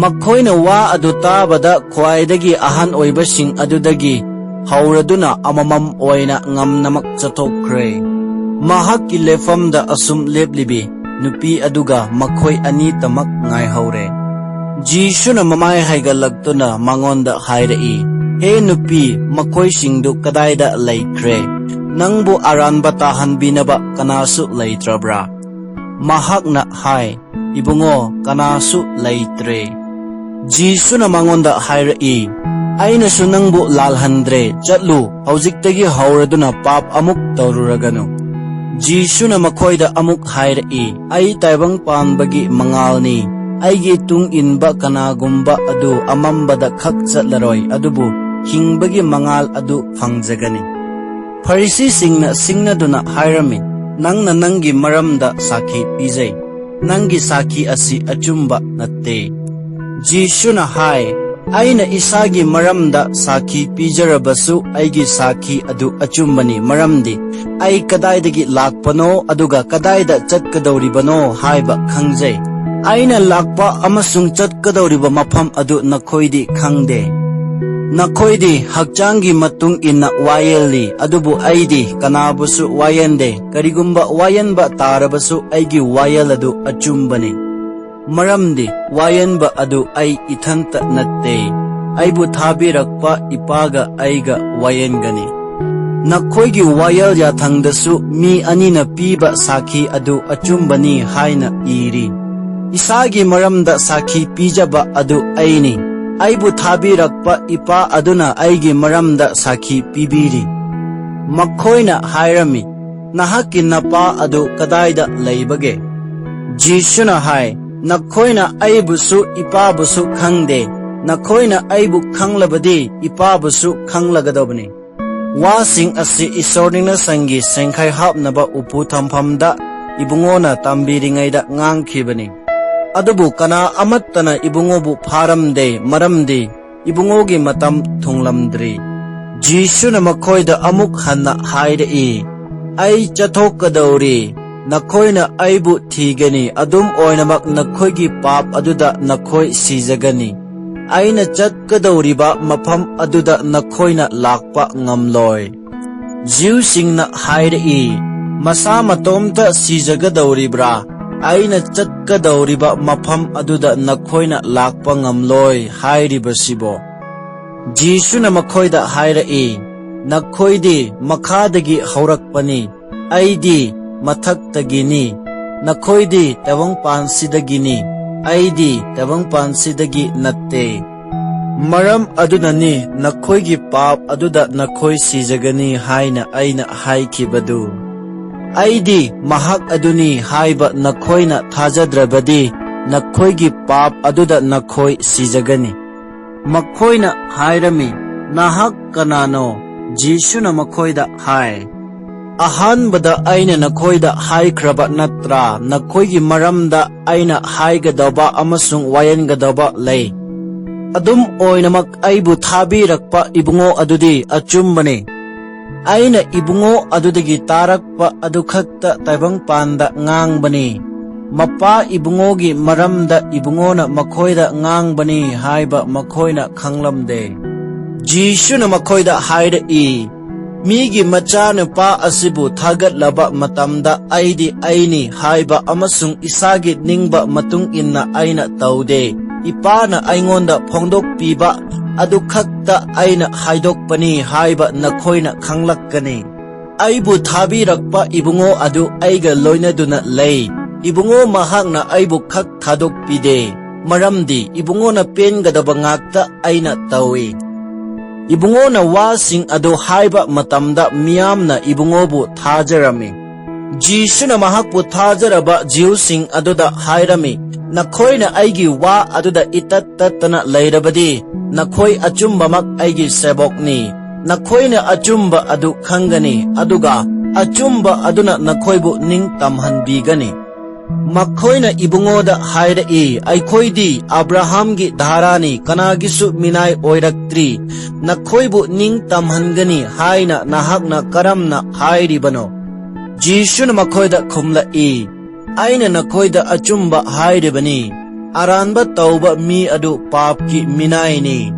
ꯃꯈꯣꯏꯅ ꯋꯥ ꯑꯗꯨ ꯇꯥꯕꯗ ꯈ꯭ꯋꯥꯏꯗꯒꯤ ꯑꯍꯟ ꯑꯣꯏꯕꯁꯤꯡ ꯑꯗꯨꯗꯒꯤ ꯍꯧꯔꯗꯨꯅ ꯑꯃꯃꯝ ꯑꯣꯏꯅ ꯉꯝꯅꯃꯛ ꯆꯠꯊꯣꯛꯈ꯭ꯔꯦ꯫ ꯃꯍꯥꯛꯀꯤ ꯂꯦꯞꯐꯝꯗ ꯑꯁꯨꯝ ꯂꯦꯞꯂꯤꯕꯤ ꯅꯨꯄꯤ ꯑꯗꯨꯒ ꯃꯈꯣꯏ ꯑꯅꯤꯇꯃꯛ ꯉꯥꯏꯍꯧꯔꯦ꯫ ꯖꯤꯁꯨꯅ ꯃꯃꯥꯏ ꯍꯥꯏꯒꯠꯂꯛꯇꯨꯅ ꯃꯉꯣꯟꯗ ꯍꯥꯏꯔꯛꯏ, "ꯍꯦ ꯅꯨꯄꯤ, ꯃꯈꯣꯏꯁꯤꯡꯗꯨ ꯀꯗꯥꯏꯗ ꯂꯩꯈ꯭ꯔꯦ? ꯅꯪꯕꯨ ꯑꯔꯥꯟꯕ ꯇꯥꯍꯟꯕꯤꯅꯕ ꯀꯅꯥꯁꯨ ꯂꯩꯇ꯭ꯔꯕ꯭ꯔꯥ?" ꯃꯍꯥꯛꯅ ꯍꯥꯏ, "ꯏꯕꯨꯡꯉꯣ, ꯀꯅꯥꯁꯨ ꯂꯩꯇ꯭ꯔꯦ꯫" ꯖꯤꯁꯨꯅ ꯃꯉꯣꯟꯗ ꯍꯥꯏꯔꯛꯏ, "ꯑꯩꯅꯁꯨ ꯅꯪꯕꯨ ꯂꯥꯜꯍꯟꯗ꯭ꯔꯦ꯫ ꯆꯠꯂꯨ, ꯍꯧꯖꯤꯛꯇꯒꯤ ꯍꯧꯔꯗꯨꯅ ꯄꯥꯞ ꯑꯃꯨꯛ ꯇꯧꯔꯨꯔꯒꯅꯨ꯫" ꯖꯤꯁꯨꯅ ꯃꯈꯣꯏꯗ ꯑꯃꯨꯛ ꯍꯥꯏꯔꯛꯏ, "ꯑꯩ ꯇꯥꯏꯕꯪ ꯄꯥꯟꯕꯒꯤ ꯃꯉꯥꯜꯅꯤ꯫ ꯑꯩꯒꯤ ꯇꯨꯡ ꯏꯟꯕ ꯀꯅꯥꯒꯨꯝꯕ ꯑꯗꯨ ꯑꯃꯝꯕꯗ ꯈꯛ ꯆꯠꯂꯔꯣꯏ, ꯑꯗꯨꯕꯨ ꯍꯤꯡꯕꯒꯤ ꯃꯉꯥꯜ ꯑꯗꯨ ꯐꯪꯖꯒꯅꯤ꯫" ꯐꯔꯤꯁꯤꯁꯤꯡꯅ ꯁꯤꯡꯅꯗꯨꯅ ꯍꯥꯏꯔꯝꯃꯤ, "ꯅꯪꯅ ꯅꯪꯒꯤ ꯃꯔꯝꯗ ꯁꯥꯈꯤ ꯄꯤꯖꯩ꯫ ꯅꯪꯒꯤ ꯁꯥꯈꯤ ꯑꯁꯤ ꯑꯆꯨꯝꯕ ꯅꯠꯇꯦ꯫" ꯖꯤꯁꯨꯅ ꯍꯥꯏ, "ꯑꯩꯅ ꯏꯁꯥꯒꯤ ꯃꯔꯝꯗ ꯁꯥꯈꯤ ꯄꯤꯖꯔꯕꯁꯨ ꯑꯩꯒꯤ ꯁꯥꯈꯤ ꯑꯗꯨ ꯑꯆꯨꯝꯕꯅꯤ, ꯃꯔꯝꯗꯤ ꯑꯩ ꯀꯗꯥꯏꯗꯒꯤ ꯂꯥꯛꯄꯅꯣ ꯑꯗꯨꯒ ꯀꯗꯥꯏꯗ ꯆꯠꯀꯗꯧꯔꯤꯕꯅꯣ ꯍꯥꯏꯕ ꯈꯪꯖꯩ꯫ ꯑꯩꯅ ꯂꯥꯛꯄ ꯑꯃꯁꯨꯡ ꯆꯠꯀꯗꯧꯔꯤꯕ ꯃꯐꯝ ꯑꯗꯨ ꯅꯈꯣꯏꯗꯤ ꯈꯪꯗꯦ꯫ ꯅꯈꯣꯏꯗꯤ ꯍꯛꯆꯥꯡꯒꯤ ꯃꯇꯨꯡ ꯏꯟꯅ ꯋꯥꯌꯦꯜꯂꯤ, ꯑꯗꯨꯕꯨ ꯑꯩꯗꯤ ꯀꯅꯥꯕꯨꯁꯨ ꯋꯥꯌꯦꯟꯗꯦ꯫ ꯀꯔꯤꯒꯨꯝꯕ ꯋꯥꯌꯦꯟꯕ ꯇꯥꯔꯕꯁꯨ ꯑꯩꯒꯤ ꯋꯥꯌꯦꯜ ꯑꯗꯨ ꯑꯆꯨꯝꯕꯅꯤ꯫ ꯃꯔꯝꯗꯤ ꯋꯥꯌꯦꯟꯕ ꯑꯗꯨ ꯑꯩ ꯏꯊꯟꯇ ꯅꯠꯇꯦ, ꯑꯩꯕꯨ ꯊꯥꯕꯤꯔꯛꯄ ꯏꯄꯥꯒ ꯑꯩꯒ ꯋꯥꯌꯦꯟꯒꯅꯤ꯫ ꯅꯈꯣꯏꯒꯤ ꯋꯥꯌꯦꯜ ꯌꯥꯊꯪꯗꯁꯨ ꯃꯤ ꯑꯅꯤꯅ ꯄꯤꯕ ꯁꯥꯈꯤ ꯑꯗꯨ ꯑꯆꯨꯝꯕꯅꯤ ꯍꯥꯏꯅ ꯏꯔꯤ꯫ ꯏꯁꯥꯒꯤ ꯃꯔꯝꯗ ꯁꯥꯈꯤ ꯄꯤꯖꯕ ꯑꯗꯨ ꯑꯩꯅꯤ꯫ ꯑꯩꯕꯨ ꯊꯥꯕꯤꯔꯛꯄ ꯏꯄꯥ ꯑꯗꯨꯅ ꯑꯩꯒꯤ ꯃꯔꯝꯗ ꯁꯥꯈꯤ ꯄꯤꯕꯤꯔꯤ꯫ ꯃꯈꯣꯏꯅ ꯍꯥꯏꯔꯝꯃꯤ, "ꯅꯍꯥꯛꯀꯤ ꯅꯄꯥ ꯑꯗꯨ ꯀꯗꯥꯏꯗ ꯂꯩꯕꯒꯦ?" ꯖꯤꯁꯨꯅ ꯍꯥꯏ, "ꯅꯈꯣꯏꯅ ꯑꯩꯕꯨꯁꯨ ꯏꯄꯥꯕꯨꯁꯨ ꯈꯪꯗꯦ꯫ ꯅꯈꯣꯏꯅ ꯑꯩꯕꯨ ꯈꯪꯂꯕꯗꯤ ꯏꯄꯥꯕꯨꯁꯨ ꯈꯪꯂꯒꯗꯕꯅꯤ꯫" ꯋꯥꯁꯤꯡ ꯑꯁꯤ ꯏꯁꯣꯔ ꯅꯤꯡꯅꯁꯪꯒꯤ ꯁꯦꯡꯈꯥꯏ ꯍꯥꯞꯅꯕ ꯎꯄꯨ ꯊꯝꯐꯝꯗ ꯏꯕꯨꯡꯉꯣꯅ ꯇꯝꯕꯤꯔꯤꯉꯩꯗ ꯉꯥꯡꯈꯤꯕꯅꯤ꯫ ꯑꯗꯨꯕꯨ ꯀꯅꯥ ꯑꯃꯠꯇꯅ ꯏꯕꯨꯡꯉꯣꯕꯨ ꯐꯥꯔꯝꯗꯦ, ꯃꯔꯝꯗꯤ ꯏꯕꯨꯡꯉꯣꯒꯤ ꯃꯇꯝ ꯊꯨꯡꯂꯝꯗ꯭ꯔꯤ꯫ ꯖꯤꯁꯨꯅ ꯃꯈꯣꯏꯗ ꯑꯃꯨꯛ ꯍꯟꯅ ꯍꯥꯏꯔꯛꯏ, "ꯑꯩ ꯆꯠꯊꯣꯛꯀꯗꯧꯔꯤ꯫ ꯅꯈꯣꯏꯅ ꯑꯩꯕꯨ ꯊꯤꯒꯅꯤ, ꯑꯗꯨꯝ ꯑꯣꯏꯅꯃꯛ ꯅꯈꯣꯏꯒꯤ ꯄꯥꯞ ꯑꯗꯨꯗ ꯅꯈꯣꯏ ꯁꯤꯖꯒꯅꯤ꯫ ꯑꯩꯅ ꯆꯠꯀꯗꯧꯔꯤꯕ ꯃꯐꯝ ꯑꯗꯨꯗ ꯅꯈꯣꯏꯅ ꯂꯥꯛꯄ ꯉꯝꯂꯣꯏ꯫" ꯖꯤꯎꯁꯤꯡꯅ ꯍꯥꯏꯔꯛꯏ, "ꯃꯁꯥ ꯃꯇꯣꯝꯇ ꯁꯤꯖꯒꯗꯧꯔꯤꯕ꯭ꯔꯥ? ꯑꯩꯅ ꯆꯠꯀꯗꯧꯔꯤꯕ ꯃꯐꯝ ꯑꯗꯨꯗ ꯅꯈꯣꯏꯅ ꯂꯥꯛꯄ ꯉꯝꯂꯣꯏ ꯍꯥꯏꯔꯤꯕꯁꯤꯕꯣ?" ꯖꯤꯁꯨꯅ ꯃꯈꯣꯏꯗ ꯍꯥꯏꯔꯛꯏ, "ꯅꯈꯣꯏꯗꯤ ꯃꯈꯥꯗꯒꯤ ꯍꯧꯔꯛꯄꯅꯤ, ꯑꯩꯗꯤ ꯃꯊꯛꯇꯒꯤꯅꯤ꯫ ꯅꯈꯣꯏꯗꯤ ꯇꯥꯏꯕꯪꯄꯥꯟꯁꯤꯗꯒꯤꯅꯤ, ꯑꯩꯗꯤ ꯇꯥꯏꯕꯪꯄꯥꯟꯁꯤꯗꯒꯤ ꯅꯠꯇꯦ꯫ ꯃꯔꯝ ꯑꯗꯨꯅꯅꯤ ꯅꯈꯣꯏꯒꯤ ꯄꯥꯞ ꯑꯗꯨꯗ ꯅꯈꯣꯏ ꯁꯤꯖꯒꯅꯤ ꯍꯥꯏꯅ ꯑꯩꯅ ꯍꯥꯏꯈꯤꯕꯗꯨ꯫ ꯑꯩꯗꯤ ꯃꯍꯥꯛ ꯑꯗꯨꯅꯤ ꯍꯥꯏꯕ ꯅꯈꯣꯏꯅ ꯊꯥꯖꯗ꯭ꯔꯕꯗꯤ ꯅꯈꯣꯏꯒꯤ ꯄꯥꯞ ꯑꯗꯨꯗ ꯅꯈꯣꯏ ꯁꯤꯖꯒꯅꯤ꯫" ꯃꯈꯣꯏꯅ ꯍꯥꯏꯔꯝꯃꯤ, "ꯅꯍꯥꯛ ꯀꯅꯥꯅꯣ?" ꯖꯤꯁꯨꯅ ꯃꯈꯣꯏꯗ ꯍꯥꯏ, "ꯑꯍꯥꯟꯕꯗ ꯑꯩꯅ ꯅꯈꯣꯏꯗ ꯍꯥꯏꯈ꯭ꯔꯕ ꯅꯠꯇ꯭ꯔꯥ? ꯅꯈꯣꯏꯒꯤ ꯃꯔꯝꯗ ꯑꯩꯅ ꯍꯥꯏꯒꯗꯕ ꯑꯃꯁꯨꯡ ꯋꯥꯌꯦꯟꯒꯗꯕ ꯂꯩ꯫ ꯑꯗꯨꯝ ꯑꯣꯏꯅꯃꯛ, ꯑꯩꯕꯨ ꯊꯥꯕꯤꯔꯛꯄ ꯏꯕꯨꯡꯉꯣ ꯑꯗꯨꯗꯤ ꯑꯆꯨꯝꯕꯅꯤ꯫ ꯑꯩꯅ ꯏꯕꯨꯡꯉꯣ ꯑꯗꯨꯗꯒꯤ ꯇꯥꯔꯛꯄ ꯑꯗꯨꯈꯛꯇ ꯇꯥꯏꯕꯪꯄꯥꯟꯗ ꯉꯥꯡꯕꯅꯤ꯫ ꯃꯄꯥ ꯏꯕꯨꯡꯉꯣꯒꯤ ꯃꯔꯝꯗ ꯏꯕꯨꯡꯉꯣꯅ ꯃꯈꯣꯏꯗ ꯉꯥꯡꯕꯅꯤ ꯍꯥꯏꯕ ꯃꯈꯣꯏꯅ ꯈꯪꯂꯝꯗꯦ꯫" ꯖꯤꯁꯨꯅ ꯃꯈꯣꯏꯗ ꯍꯥꯏꯔꯛꯏ, "ꯃꯤꯒꯤ ꯃꯆꯥꯅꯨꯄꯥ ꯑꯁꯤꯕꯨ ꯊꯥꯒꯠꯂꯕ ꯃꯇꯝꯗ ꯑꯩꯗꯤ ꯑꯩꯅꯤ ꯍꯥꯏꯕ ꯑꯃꯁꯨꯡ ꯏꯁꯥꯒꯤ ꯅꯤꯡꯕ ꯃꯇꯨꯡ ꯏꯟꯅ ꯑꯩꯅ ꯇꯧꯗꯦ꯫ ꯏꯄꯥꯅ ꯑꯩꯉꯣꯟꯗ ꯐꯣꯡꯗꯣꯛꯄꯤꯕ ꯑꯗꯨꯈꯛꯇ ꯑꯩꯅ ꯍꯥꯏꯗꯣꯛꯄꯅꯤ ꯍꯥꯏꯕ ꯅꯈꯣꯏꯅ ꯈꯪꯂꯛꯀꯅꯤ꯫ ꯑꯩꯕꯨ ꯊꯥꯕꯤꯔꯛꯄ ꯏꯕꯨꯡꯉꯣ ꯑꯗꯨ ꯑꯩꯒ ꯂꯣꯏꯅꯗꯨꯅ ꯂꯩ꯫ ꯏꯕꯨꯡꯉꯣ ꯃꯍꯥꯛꯅ ꯑꯩꯕꯨ ꯈꯛ ꯊꯥꯗꯣꯛꯄꯤꯗꯦ, ꯃꯔꯝꯗꯤ ꯏꯕꯨꯡꯉꯣꯅ ꯄꯦꯟꯒꯗꯕ ꯉꯥꯛꯇ ꯑꯩꯅ ꯇꯧꯏ꯫ ꯏꯕꯨꯡꯉꯣꯅ ꯋꯥꯁꯤꯡ ꯑꯗꯨ ꯍꯥꯏꯕ ꯃꯇꯝꯗ ꯃꯤꯌꯥꯝꯅ ꯏꯕꯨꯡꯉꯣꯕꯨ ꯊꯥꯖꯔꯝꯃꯤ꯫ ꯖꯤꯁꯨꯅ ꯃꯍꯥꯛꯄꯨ ꯊꯥꯖꯔꯕ ꯖꯤꯎꯁꯤꯡ ꯑꯗꯨꯗ ꯍꯥꯏꯔꯝꯃꯤ, "ꯅꯈꯣꯏꯅ ꯑꯩꯒꯤ ꯋꯥ ꯑꯗꯨꯗ ꯏꯇꯠ ꯇꯠꯇꯅ ꯂꯩꯔꯕꯗꯤ, ꯅꯈꯣꯏ ꯑꯆꯨꯝꯕꯃꯛ ꯑꯩꯒꯤ ꯁꯦꯕꯣꯛꯅꯤ꯫ ꯅꯈꯣꯏꯅ ꯑꯆꯨꯝꯕ ꯑꯗꯨ ꯈꯪꯒꯅꯤ, ꯑꯗꯨꯒ ꯑꯆꯨꯝꯕ ꯑꯗꯨꯅ ꯅꯈꯣꯏꯕꯨ ꯅꯤꯡꯇꯝꯍꯟꯕꯤꯒꯅꯤ꯫" ꯃꯈꯣꯏꯅ ꯏꯕꯨꯡꯉꯣꯗ ꯍꯥꯏꯔꯛꯏ, "ꯑꯩꯈꯣꯏꯗꯤ ꯑꯕ꯭ꯔꯥꯍꯥꯝꯒꯤ ꯙꯥꯔꯥꯅꯤ, ꯀꯅꯥꯒꯤꯁꯨ ꯃꯤꯅꯥꯏ ꯑꯣꯏꯔꯛꯇ꯭ꯔꯤ꯫ ꯅꯈꯣꯏꯕꯨ ꯅꯤꯡꯇꯝꯍꯟꯒꯅꯤ ꯍꯥꯏꯅ ꯅꯍꯥꯛꯅ ꯀꯔꯝꯅ ꯍꯥꯏꯔꯤꯕꯅꯣ?" ꯖꯤꯁꯨꯅ ꯃꯈꯣꯏꯗ ꯈꯨꯝꯂꯛꯏ, "ꯑꯩꯅ ꯅꯈꯣꯏꯗ ꯑꯆꯨꯝꯕ ꯍꯥꯏꯔꯤꯕꯅꯤ, ꯑꯔꯥꯟꯕ ꯇꯧꯕ ꯃꯤ ꯑꯗꯨ ꯄꯥꯞꯀꯤ ꯃꯤꯅꯥꯏꯅꯤ꯫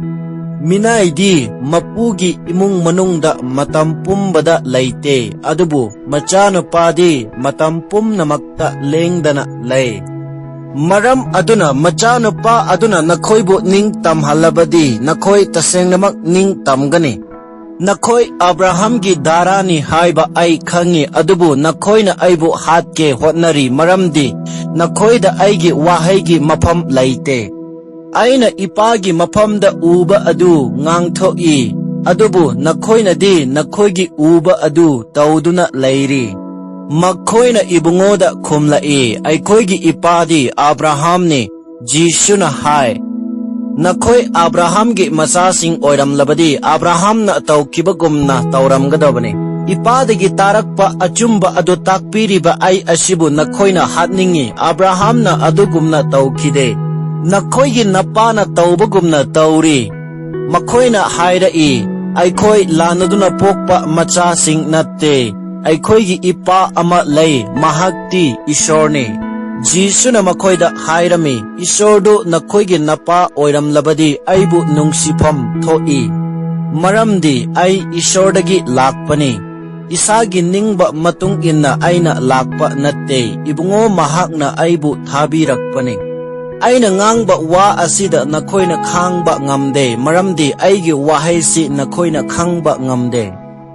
ꯃꯤꯅꯥꯏꯗꯤ ꯃꯄꯨꯒꯤ ꯏꯃꯨꯡ ꯃꯅꯨꯡꯗ ꯃꯇꯝ ꯄꯨꯝꯕꯗ ꯂꯩꯇꯦ, ꯑꯗꯨꯕꯨ ꯃꯆꯥꯅꯨꯄꯥꯗꯤ ꯃꯇꯝ ꯄꯨꯝꯅꯃꯛꯇ ꯂꯦꯡꯗꯅ ꯂꯩ꯫ ꯃꯔꯝ ꯑꯗꯨꯅ ꯃꯆꯥꯅꯨꯄꯥ ꯑꯗꯨꯅ ꯅꯈꯣꯏꯕꯨ ꯅꯤꯡꯇꯝꯍꯜꯂꯕꯗꯤ ꯅꯈꯣꯏ ꯇꯁꯦꯡꯅꯃꯛ ꯅꯤꯡꯇꯝꯒꯅꯤ꯫ ꯅꯈꯣꯏ ꯑꯕ꯭ꯔꯥꯍꯥꯝꯒꯤ ꯙꯥꯔꯥꯅꯤ ꯍꯥꯏꯕ ꯑꯩ ꯈꯪꯏ, ꯑꯗꯨꯕꯨ ꯅꯈꯣꯏꯅ ꯑꯩꯕꯨ ꯍꯥꯠꯀꯦ ꯍꯣꯠꯅꯔꯤ, ꯃꯔꯝꯗꯤ ꯅꯈꯣꯏꯗ ꯑꯩꯒꯤ ꯋꯥꯍꯩꯒꯤ ꯃꯐꯝ ꯂꯩꯇꯦ꯫ ꯑꯩꯅ ꯏꯄꯥꯒꯤ ꯃꯐꯝꯗ ꯎꯕ ꯑꯗꯨ ꯉꯥꯡꯊꯣꯛꯏ, ꯑꯗꯨꯕꯨ ꯅꯈꯣꯏꯅꯗꯤ ꯅꯈꯣꯏꯒꯤ ꯎꯕ ꯑꯗꯨ ꯇꯧꯗꯨꯅ ꯂꯩꯔꯤ꯫" ꯃꯈꯣꯏꯅ ꯏꯕꯨꯡꯉꯣꯗ ꯈꯨꯝꯂꯛꯏ, "ꯑꯩꯈꯣꯏꯒꯤ ꯏꯄꯥꯗꯤ ꯑꯕ꯭ꯔꯥꯍꯥꯝꯅꯤ꯫" ꯖꯤꯁꯨꯅ ꯍꯥꯏ, "ꯅꯈꯣꯏ ꯑꯕ꯭ꯔꯥꯍꯥꯝꯒꯤ ꯃꯆꯥꯁꯤꯡ ꯑꯣꯏꯔꯝꯂꯕꯗꯤ ꯑꯕ꯭ꯔꯥꯍꯥꯝꯅ ꯇꯧꯈꯤꯕꯒꯨꯝꯅ ꯇꯧꯔꯝꯒꯗꯕꯅꯤ꯫ ꯏꯄꯥꯗꯒꯤ ꯇꯥꯔꯛꯄ ꯑꯆꯨꯝꯕ ꯑꯗꯨ ꯇꯥꯛꯄꯤꯔꯤꯕ ꯑꯩ ꯑꯁꯤꯕꯨ ꯅꯈꯣꯏꯅ ꯍꯥꯠꯅꯤꯡꯏ꯫ ꯑꯕ꯭ꯔꯥꯍꯥꯝꯅ ꯑꯗꯨꯒꯨꯝꯅ ꯇꯧꯈꯤꯗꯦ꯫ ꯅꯈꯣꯏꯒꯤ ꯅꯄꯥꯅ ꯇꯧꯕꯒꯨꯝꯅ ꯇꯧꯔꯤ꯫" ꯃꯈꯣꯏꯅ ꯍꯥꯏꯔꯛꯏ, "ꯑꯩꯈꯣꯏ ꯂꯥꯟꯅꯗꯨꯅ ꯄꯣꯛꯄ ꯃꯆꯥꯁꯤꯡ ꯅꯠꯇꯦ꯫ ꯑꯩꯈꯣꯏꯒꯤ ꯏꯄꯥ ꯑꯃ ꯂꯩ, ꯃꯍꯥꯛꯇꯤ ꯏꯁꯣꯔꯅꯤ꯫" ꯖꯤꯁꯨꯅ ꯃꯈꯣꯏꯗ ꯍꯥꯏꯔꯝꯃꯤ, "ꯏꯁꯣꯔꯗꯨ ꯅꯈꯣꯏꯒꯤ ꯅꯄꯥ ꯑꯣꯏꯔꯝꯂꯕꯗꯤ ꯑꯩꯕꯨ ꯅꯨꯡꯁꯤꯐꯝ ꯊꯣꯛꯏ, ꯃꯔꯝꯗꯤ ꯑꯩ ꯏꯁꯣꯔꯗꯒꯤ ꯂꯥꯛꯄꯅꯤ꯫ ꯏꯁꯥꯒꯤ ꯅꯤꯡꯕ ꯃꯇꯨꯡ ꯏꯟꯅ ꯑꯩꯅ ꯂꯥꯛꯄ ꯅꯠꯇꯦ, ꯏꯕꯨꯡꯉꯣ ꯃꯍꯥꯛꯅ ꯑꯩꯕꯨ ꯊꯥꯕꯤꯔꯛꯄꯅꯤ꯫ ꯑꯩꯅ ꯉꯥꯡꯕ ꯋꯥ ꯑꯁꯤꯗ ꯅꯈꯣꯏꯅ ꯈꯥꯡꯕ ꯉꯝꯗꯦ, ꯃꯔꯝꯗꯤ ꯑꯩꯒꯤ ꯋꯥꯍꯩꯁꯤ ꯅꯈꯣꯏꯅ ꯈꯪꯕ ꯉꯝꯗꯦ꯫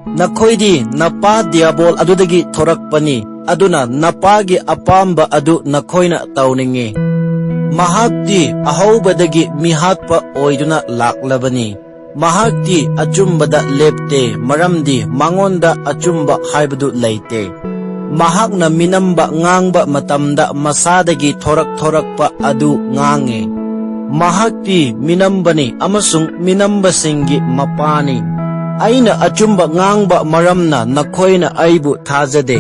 "ꯅꯈꯣꯏꯗꯤ ꯅꯄꯥ ꯗꯤꯌꯥꯕꯣꯜ ꯑꯗꯨꯗꯒꯤ ꯊꯣꯔꯛꯄꯅꯤ, ꯑꯗꯨꯅ ꯅꯄꯥꯒꯤ ꯑꯄꯥꯝꯕ ꯑꯗꯨ ꯅꯈꯣꯏꯅ ꯇꯧꯅꯤꯡꯉꯤ꯫ ꯃꯍꯥꯛꯇꯤ ꯑꯍꯧꯕꯗꯒꯤ ꯃꯤꯍꯥꯠꯄ ꯑꯣꯏꯗꯨꯅ ꯂꯥꯛꯂꯕꯅꯤ꯫ ꯃꯍꯥꯛꯇꯤ ꯑꯆꯨꯝꯕꯗ ꯂꯦꯞꯇꯦ, ꯃꯔꯝꯗꯤ ꯃꯉꯣꯟꯗ ꯑꯆꯨꯝꯕ ꯍꯥꯏꯕꯗꯨ ꯂꯩꯇꯦ꯫ ꯃꯍꯥꯛꯅ ꯃꯤꯅꯝꯕ ꯉꯥꯡꯕ ꯃꯇꯝꯗ ꯃꯁꯥꯗꯒꯤ ꯊꯣꯔꯛ ꯊꯣꯔꯛꯄ ꯑꯗꯨ ꯉꯥꯡꯉꯤ꯫ ꯃꯍꯥꯛꯇꯤ ꯃꯤꯅꯝꯕꯅꯤ ꯑꯃꯁꯨꯡ ꯃꯤꯅꯝꯕꯁꯤꯡꯒꯤ ꯃꯄꯥꯅꯤ꯫ ꯑꯩꯅ ꯑꯆꯨꯝꯕ ꯉꯥꯡꯕ ꯃꯔꯝꯅ ꯅꯈꯣꯏꯅ ꯑꯩꯕꯨ ꯊꯥꯖꯗꯦ꯫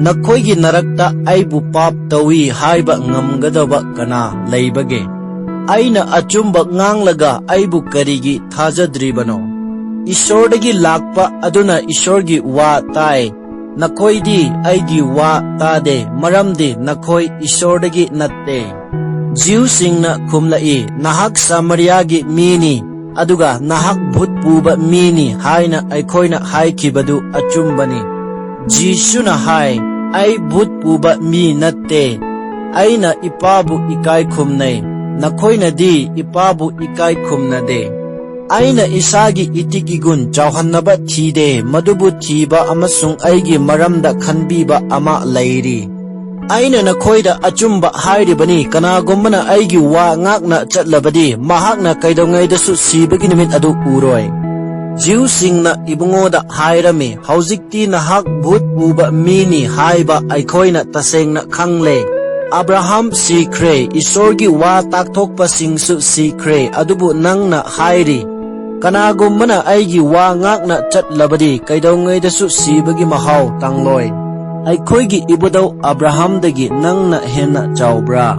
ꯅꯈꯣꯏꯒꯤ ꯅꯔꯛꯇ ꯑꯩꯕꯨ ꯄꯥꯞ ꯇꯧꯏ ꯍꯥꯏꯕ ꯉꯝꯒꯗꯕ ꯀꯅꯥ ꯂꯩꯕꯒꯦ? ꯑꯩꯅ ꯑꯆꯨꯝꯕ ꯉꯥꯡꯂꯒ ꯑꯩꯕꯨ ꯀꯔꯤꯒꯤ ꯊꯥꯖꯗ꯭ꯔꯤꯕꯅꯣ? ꯏꯁꯣꯔꯗꯒꯤ ꯂꯥꯛꯄ ꯑꯗꯨꯅ ꯏꯁꯣꯔꯒꯤ ꯋꯥ ꯇꯥꯏ꯫ ꯅꯈꯣꯏꯗꯤ ꯑꯩꯒꯤ ꯋꯥ ꯇꯥꯗꯦ, ꯃꯔꯝꯗꯤ ꯅꯈꯣꯏ ꯏꯁꯣꯔꯗꯒꯤ ꯅꯠꯇꯦ꯫" ꯖꯤꯎꯁꯤꯡꯅ ꯈꯨꯝꯂꯛꯏ, "ꯅꯍꯥꯛ ꯁꯥꯃꯔꯤꯌꯥꯒꯤ ꯃꯤꯅꯤ, ꯑꯗꯨꯒ ꯅꯍꯥꯛ ꯚꯨꯠ ꯄꯨꯕ ꯃꯤꯅꯤ ꯍꯥꯏꯅ ꯑꯩꯈꯣꯏꯅ ꯍꯥꯏꯈꯤꯕꯗꯨ ꯑꯆꯨꯝꯕꯅꯤ꯫" ꯖꯤꯁꯨꯅ ꯍꯥꯏ, "ꯑꯩ ꯚꯨꯠ ꯄꯨꯕ ꯃꯤ ꯅꯠꯇꯦ꯫ ꯑꯩꯅ ꯏꯄꯥꯕꯨ ꯏꯀꯥꯏ ꯈꯨꯝꯅꯩ, ꯅꯈꯣꯏꯅꯗꯤ ꯏꯄꯥꯕꯨ ꯏꯀꯥꯏ ꯈꯨꯝꯅꯗꯦ꯫ ꯑꯩꯅ ꯏꯁꯥꯒꯤ ꯏꯇꯤꯛ ꯏꯒꯨꯟ ꯆꯥꯎꯍꯟꯅꯕ ꯊꯤꯗꯦ, ꯃꯗꯨꯕꯨ ꯊꯤꯕ ꯑꯃꯁꯨꯡ ꯑꯩꯒꯤ ꯃꯔꯝꯗ ꯈꯟꯕꯤꯕ ꯑꯃ ꯂꯩꯔꯤ꯫ ꯑꯩꯅ ꯅꯈꯣꯏꯗ ꯑꯆꯨꯝꯕ ꯍꯥꯏꯔꯤꯕꯅꯤ, ꯀꯅꯥꯒꯨꯝꯕꯅ ꯑꯩꯒꯤ ꯋꯥ ꯉꯥꯛꯅ ꯆꯠꯂꯕꯗꯤ, ꯃꯍꯥꯛꯅ ꯀꯩꯗꯧꯉꯩꯗꯁꯨ ꯁꯤꯕꯒꯤ ꯅꯨꯃꯤꯠ ꯑꯗꯨ ꯎꯔꯣꯏ꯫" ꯖꯤꯎꯁꯤꯡꯅ ꯏꯕꯨꯡꯉꯣꯗ ꯍꯥꯏꯔꯝꯃꯤ, "ꯍꯧꯖꯤꯛꯇꯤ ꯅꯍꯥꯛ ꯚꯨꯠ ꯄꯨꯕ ꯃꯤꯅꯤ ꯍꯥꯏꯕ ꯑꯩꯈꯣꯏꯅ ꯇꯁꯦꯡꯅ ꯈꯪꯂꯦ꯫ ꯑꯕ꯭ꯔꯥꯍꯥꯝ ꯁꯤꯈ꯭ꯔꯦ, ꯏꯁꯣꯔꯒꯤ ꯋꯥ ꯇꯥꯛꯊꯣꯛꯄꯁꯤꯡꯁꯨ ꯁꯤꯈ꯭ꯔꯦ, ꯑꯗꯨꯕꯨ ꯅꯪꯅ ꯍꯥꯏꯔꯤ, 'ꯀꯅꯥꯒꯨꯝꯕꯅ ꯑꯩꯒꯤ ꯋꯥ ꯉꯥꯛꯅ ꯆꯠꯂꯕꯗꯤ ꯀꯩꯗꯧꯉꯩꯗꯁꯨ ꯁꯤꯕꯒꯤ ꯃꯍꯥꯎ ꯇꯪꯂꯣꯏ.' ꯑꯩꯈꯣꯏꯒꯤ ꯏꯕꯨꯙꯧ ꯑꯕ꯭ꯔꯥꯍꯥꯝꯗꯒꯤ ꯅꯪꯅ ꯍꯦꯟꯅ ꯆꯥꯎꯕ꯭ꯔꯥ?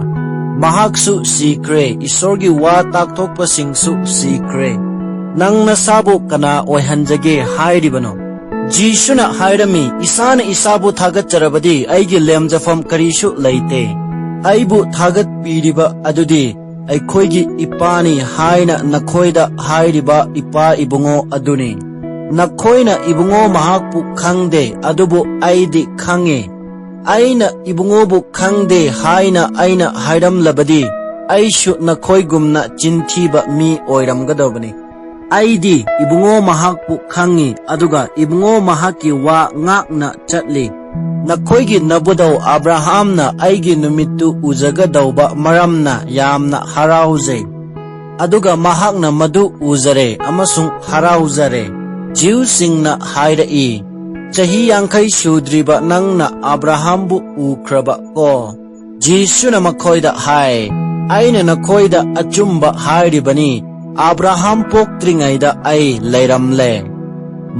ꯃꯍꯥꯛꯁꯨ ꯁꯤꯈ꯭ꯔꯦ, ꯏꯁꯣꯔꯒꯤ ꯋꯥ ꯇꯥꯛꯊꯣꯛꯄꯁꯤꯡꯁꯨ ꯁꯤꯈ꯭ꯔꯦ꯫ ꯅꯪ ꯅꯁꯥꯕꯨ ꯀꯅꯥ ꯑꯣꯏꯍꯟꯖꯒꯦ ꯍꯥꯏꯔꯤꯕꯅꯣ?" ꯖꯤꯁꯨꯅ ꯍꯥꯏꯔꯝꯃꯤ, "ꯏꯁꯥꯅ ꯏꯁꯥꯕꯨ ꯊꯥꯒꯠꯆꯔꯕꯗꯤ ꯑꯩꯒꯤ ꯂꯦꯝꯖꯐꯝ ꯀꯔꯤꯁꯨ ꯂꯩꯇꯦ꯫ ꯑꯩꯕꯨ ꯊꯥꯒꯠꯄꯤꯔꯤꯕ ꯑꯗꯨꯗꯤ ꯑꯩꯈꯣꯏꯒꯤ ꯏꯄꯥꯅꯤ ꯍꯥꯏꯅ ꯅꯈꯣꯏꯗ ꯍꯥꯏꯔꯤꯕ ꯏꯄꯥ ꯏꯕꯨꯡꯉꯣ ꯑꯗꯨꯅꯤ꯫ ꯅꯈꯣꯏꯅ ꯏꯕꯨꯡꯉꯣ ꯃꯍꯥꯛꯄꯨ ꯈꯪꯗꯦ, ꯑꯗꯨꯕꯨ ꯑꯩꯗꯤ ꯈꯪꯉꯤ꯫ ꯑꯩꯅ ꯏꯕꯨꯡꯉꯣꯕꯨ ꯈꯪꯗꯦ ꯍꯥꯏꯅ ꯑꯩꯅ ꯍꯥꯏꯔꯝꯂꯕꯗꯤ, ꯑꯩꯁꯨ ꯅꯈꯣꯏꯒꯨꯝꯅ ꯆꯤꯟꯊꯤꯕ ꯃꯤ ꯑꯣꯏꯔꯝꯒꯗꯕꯅꯤ꯫ ꯑꯩꯗꯤ ꯏꯕꯨꯡꯉꯣ ꯃꯍꯥꯛꯄꯨ ꯈꯪꯏ, ꯑꯗꯨꯒ ꯏꯕꯨꯡꯉꯣ ꯃꯍꯥꯛꯀꯤ ꯋꯥ ꯉꯥꯛꯅ ꯆꯠꯂꯤ꯫ ꯅꯈꯣꯏꯒꯤ ꯅꯕꯨꯙꯧ ꯑꯕ꯭ꯔꯥꯍꯥꯝꯅ ꯑꯩꯒꯤ ꯅꯨꯃꯤꯠꯇꯨ ꯎꯖꯒꯗꯧꯕ ꯃꯔꯝꯅ ꯌꯥꯝꯅ ꯍꯔꯥꯎꯖꯩ, ꯑꯗꯨꯒ ꯃꯍꯥꯛꯅ ꯃꯗꯨ ꯎꯖꯔꯦ ꯑꯃꯁꯨꯡ ꯍꯔꯥꯎꯖꯔꯦ꯫ ꯖꯤꯎꯁꯤꯡꯅ ꯍꯥꯏꯔꯛꯏ, "ꯆꯍꯤ ꯌꯥꯡꯈꯩ ꯁꯨꯗ꯭ꯔꯤꯕ ꯅꯪꯅ ꯑꯕ꯭ꯔꯥꯍꯥꯝꯕꯨ ꯎꯈ꯭ꯔꯕ ꯀꯣ?" ꯖꯤꯁꯨꯅ ꯃꯈꯣꯏꯗ ꯍꯥꯏ, "ꯑꯩꯅ ꯅꯈꯣꯏꯗ ꯑꯆꯨꯝꯕ ꯍꯥꯏꯔꯤꯕꯅꯤ, ꯑꯕ꯭ꯔꯥꯍꯥꯝ ꯄꯣꯛꯇ꯭ꯔꯤꯉꯩꯗ ꯑꯩ ꯂꯩꯔꯝꯂꯦ꯫"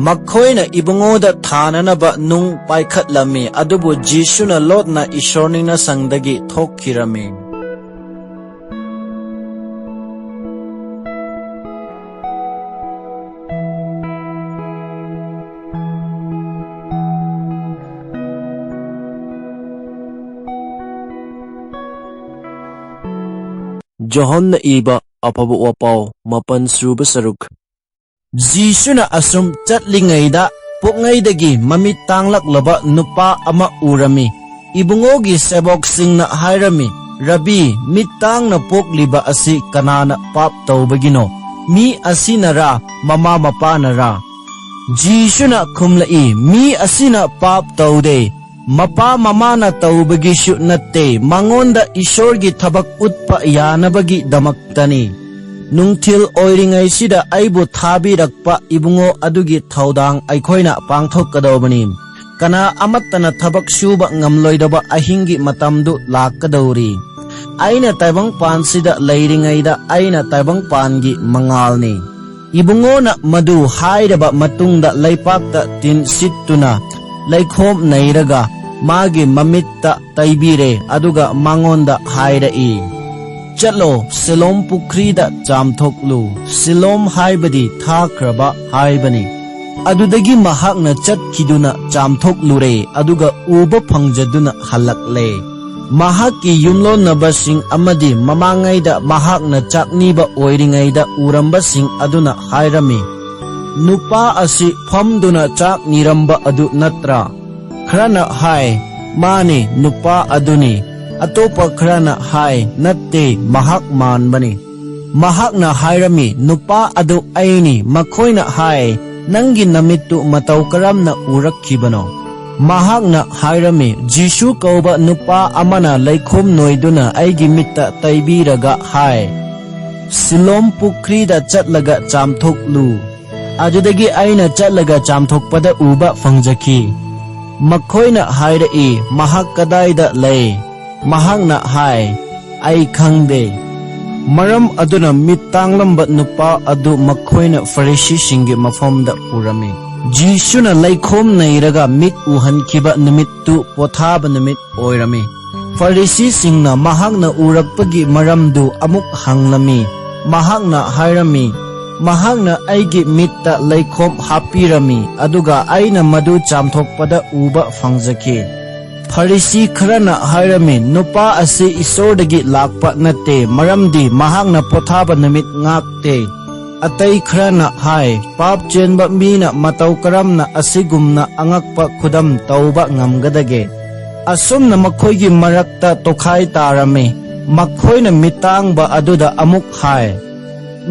ꯃꯈꯣꯏꯅ ꯏꯕꯨꯡꯉꯣꯗ ꯊꯥꯅꯅꯕ ꯅꯨꯡ ꯄꯥꯏꯈꯠꯂꯝꯃꯤ, ꯑꯗꯨꯕꯨ ꯖꯤꯁꯨꯅ ꯂꯣꯠꯅ ꯏꯁꯣꯔ ꯅꯤꯡꯅꯁꯪꯗꯒꯤ ꯊꯣꯛꯈꯤꯔꯝꯃꯤ꯫ ꯖꯣꯍꯟꯅ ꯏꯕ ꯑꯐꯕ ꯋꯥꯄꯥꯎ, ꯃꯥꯄꯟ ꯁꯨꯕ ꯁꯔꯨꯛ꯫ ꯖꯤꯁꯨꯅ ꯑꯁꯨꯝ ꯆꯠꯂꯤꯉꯩꯗ, ꯄꯣꯛꯉꯩꯗꯒꯤ ꯃꯃꯤꯠ ꯇꯥꯡꯂꯛꯂꯕ ꯅꯨꯄꯥ ꯑꯃ ꯎꯔꯝꯃꯤ꯫ ꯏꯕꯨꯡꯉꯣꯒꯤ ꯁꯦꯕꯣꯛꯁꯤꯡꯅ ꯍꯥꯏꯔꯝꯃꯤ, "ꯔꯕꯤ, ꯃꯤꯠ ꯇꯥꯡꯅ ꯄꯣꯛꯂꯤꯕ ꯑꯁꯤ ꯀꯅꯥꯅ ꯄꯥꯞ ꯇꯧꯕꯒꯤꯅꯣ? ꯃꯤ ꯑꯁꯤꯅꯔꯥ, ꯃꯃꯥ ꯃꯄꯥꯅꯔꯥ?" ꯖꯤꯁꯨꯅ ꯈꯨꯝꯂꯛꯏ, "ꯃꯤ ꯑꯁꯤꯅ ꯄꯥꯞ ꯇꯧꯗꯦ, ꯃꯄꯥ ꯃꯃꯥꯅ ꯇꯧꯕꯒꯤꯁꯨ ꯅꯠꯇꯦ, ꯃꯉꯣꯟꯗ ꯏꯁꯣꯔꯒꯤ ꯊꯕꯛ ꯎꯠꯄ ꯌꯥꯅꯕꯒꯤꯗꯃꯛꯇꯅꯤ꯫ ꯅꯨꯡꯊꯤꯜ ꯑꯣꯏꯔꯤꯉꯩꯁꯤꯗ ꯑꯩꯕꯨ ꯊꯥꯕꯤꯔꯛꯄ ꯏꯕꯨꯡꯉꯣ ꯑꯗꯨꯒꯤ ꯊꯧꯗꯥꯡ ꯑꯩꯈꯣꯏꯅ ꯄꯥꯡꯊꯣꯛꯀꯗꯧꯕꯅꯤ꯫ ꯀꯅꯥ ꯑꯃꯠꯇꯅ ꯊꯕꯛ ꯁꯨꯕ ꯉꯝꯂꯣꯏꯗꯕ ꯑꯍꯤꯡꯒꯤ ꯃꯇꯝꯗꯨ ꯂꯥꯛꯀꯗꯧꯔꯤ꯫ ꯑꯩꯅ ꯇꯥꯏꯕꯪꯄꯥꯟꯁꯤꯗ ꯂꯩꯔꯤꯉꯩꯗ ꯑꯩꯅ ꯇꯥꯏꯕꯪꯄꯥꯟꯒꯤ ꯃꯉꯥꯜꯅꯤ꯫" ꯏꯕꯨꯡꯉꯣꯅ ꯃꯗꯨ ꯍꯥꯏꯔꯕ ꯃꯇꯨꯡꯗ ꯂꯩꯄꯥꯛꯇ ꯇꯤꯟ ꯁꯤꯠꯇꯨꯅ ꯂꯩꯈꯣꯝ ꯅꯩꯔꯒ ꯃꯥꯒꯤ ꯃꯃꯤꯠꯇ ꯇꯩꯕꯤꯔꯦ, ꯑꯗꯨꯒ ꯃꯉꯣꯟꯗ ꯍꯥꯏꯔꯛꯏ, "ꯆꯠꯂꯣ, ꯁꯤꯂꯣꯝ ꯄꯨꯈ꯭ꯔꯤꯗ ꯆꯥꯝꯊꯣꯛꯂꯨ꯫" ꯁꯤꯂꯣꯝ ꯍꯥꯏꯕꯗꯤ ꯊꯥꯈ꯭ꯔꯕ ꯍꯥꯏꯕꯅꯤ꯫ ꯑꯗꯨꯗꯒꯤ ꯃꯍꯥꯛꯅ ꯆꯠꯈꯤꯗꯨꯅ ꯆꯥꯝꯊꯣꯛꯂꯨꯔꯦ, ꯑꯗꯨꯒ ꯎꯕ ꯐꯪꯖꯗꯨꯅ ꯍꯜꯂꯛꯂꯦ꯫ ꯃꯍꯥꯛꯀꯤ ꯌꯨꯝꯂꯣꯟꯅꯕꯁꯤꯡ ꯑꯃꯗꯤ ꯃꯃꯥꯡꯉꯩꯗ ꯃꯍꯥꯛꯅ ꯆꯥꯛ ꯅꯤꯕ ꯑꯣꯏꯔꯤꯉꯩꯗ ꯎꯔꯝꯕꯁꯤꯡ ꯑꯗꯨꯅ ꯍꯥꯏꯔꯝꯃꯤ, "ꯅꯨꯄꯥ ꯑꯁꯤ ꯐꯝꯗꯨꯅ ꯆꯥꯛ ꯅꯤꯔꯝꯕ ꯑꯗꯨ ꯅꯠꯇ꯭ꯔꯥ?" ꯈꯔꯅ ꯍꯥꯏ, "ꯃꯥꯅꯤ, ꯅꯨꯄꯥ ꯑꯗꯨꯅꯤ꯫" ꯑꯇꯣꯞꯄ ꯈꯔꯅ ꯍꯥꯏ, "ꯅꯠꯇꯦ, ꯃꯍꯥꯛ ꯃꯥꯟꯕꯅꯤ꯫" ꯃꯍꯥꯛꯅ ꯍꯥꯏꯔꯝꯃꯤ, "ꯅꯨꯄꯥ ꯑꯗꯨ ꯑꯩꯅꯤ꯫" ꯃꯈꯣꯏꯅ ꯍꯥꯏ, "ꯅꯪꯒꯤ ꯅꯃꯤꯠꯇꯨ ꯃꯇꯧ ꯀꯔꯝꯅ ꯎꯔꯛꯈꯤꯕꯅꯣ?" ꯃꯍꯥꯛꯅ ꯍꯥꯏꯔꯝꯃꯤ, "ꯖꯤꯁꯨ ꯀꯧꯕ ꯅꯨꯄꯥ ꯑꯃꯅ ꯂꯩꯈꯣꯝ ꯅꯣꯏꯗꯨꯅ ꯑꯩꯒꯤ ꯃꯤꯠꯇ ꯇꯩꯕꯤꯔꯒ ꯍꯥꯏ, 'ꯁꯤꯂꯣꯝ ꯄꯨꯈ꯭ꯔꯤꯗ ꯆꯠꯂꯒ ꯆꯥꯝꯊꯣꯛꯂꯨ.' ꯑꯗꯨꯗꯒꯤ ꯑꯩꯅ ꯆꯠꯂꯒ ꯆꯥꯝꯊꯣꯛꯄꯗ ꯎꯕ ꯐꯪꯖꯈꯤ꯫" ꯃꯈꯣꯏꯅ ꯍꯥꯏꯔꯛꯏ, "ꯃꯍꯥꯛ ꯀꯗꯥꯏꯗ ꯂꯩ?" ꯃꯍꯥꯛꯅ ꯍꯥꯏ, "ꯑꯩ ꯈꯪꯗꯦ꯫" ꯃꯔꯝ ꯑꯗꯨꯅ ꯃꯤꯠ ꯇꯥꯡꯂꯝꯕ ꯅꯨꯄꯥ ꯑꯗꯨ ꯃꯈꯣꯏꯅ ꯐꯔꯤꯁꯤꯁꯤꯡꯒꯤ ꯃꯐꯝꯗ ꯄꯨꯔꯝꯃꯤ꯫ ꯖꯤꯁꯨꯅ ꯂꯩꯈꯣꯝ ꯅꯩꯔꯒ ꯃꯤꯠ ꯎꯍꯟꯈꯤꯕ ꯅꯨꯃꯤꯠꯇꯨ ꯄꯣꯊꯥꯕ ꯅꯨꯃꯤꯠ ꯑꯣꯏꯔꯝꯃꯤ꯫ ꯐꯔꯤꯁꯤꯁꯤꯡꯅ ꯃꯍꯥꯛꯅ ꯎꯔꯛꯄꯒꯤ ꯃꯔꯝꯗꯨ ꯑꯃꯨꯛ ꯍꯪꯂꯝꯃꯤ꯫ ꯃꯍꯥꯛꯅ ꯍꯥꯏꯔꯝꯃꯤ, "ꯃꯍꯥꯛꯅ ꯑꯩꯒꯤ ꯃꯤꯠꯇ ꯂꯩꯈꯣꯝ ꯍꯥꯞꯄꯤꯔꯝꯃꯤ, ꯑꯗꯨꯒ ꯑꯩꯅ ꯃꯗꯨ ꯆꯥꯝꯊꯣꯛꯄꯗ ꯎꯕ ꯐꯪꯖꯈꯤ꯫" ꯐꯔꯤꯁꯤ ꯈꯔꯅ ꯍꯥꯏꯔꯝꯃꯤ, "ꯅꯨꯄꯥ ꯑꯁꯤ ꯏꯁꯣꯔꯗꯒꯤ ꯂꯥꯛꯄ ꯅꯠꯇꯦ, ꯃꯔꯝꯗꯤ ꯃꯍꯥꯛꯅ ꯄꯣꯊꯥꯕ ꯅꯨꯃꯤꯠ ꯉꯥꯛꯇꯦ꯫" ꯑꯇꯩ ꯈꯔꯅ ꯍꯥꯏ, "ꯄꯥꯞ ꯆꯦꯟꯕ ꯃꯤꯅ ꯃꯇꯧ ꯀꯔꯝꯅ ꯑꯁꯤꯒꯨꯝꯅ ꯑꯉꯛꯄ ꯈꯨꯗꯝ ꯇꯧꯕ ꯉꯝꯒꯗꯒꯦ?" ꯑꯁꯨꯝꯅ ꯃꯈꯣꯏꯒꯤ ꯃꯔꯛꯇ ꯇꯣꯈꯥꯏ ꯇꯥꯔꯝꯃꯤ꯫ ꯃꯈꯣꯏꯅ ꯃꯤꯇꯥꯡꯕ ꯑꯗꯨꯗ ꯑꯃꯨꯛ ꯍꯥꯏ,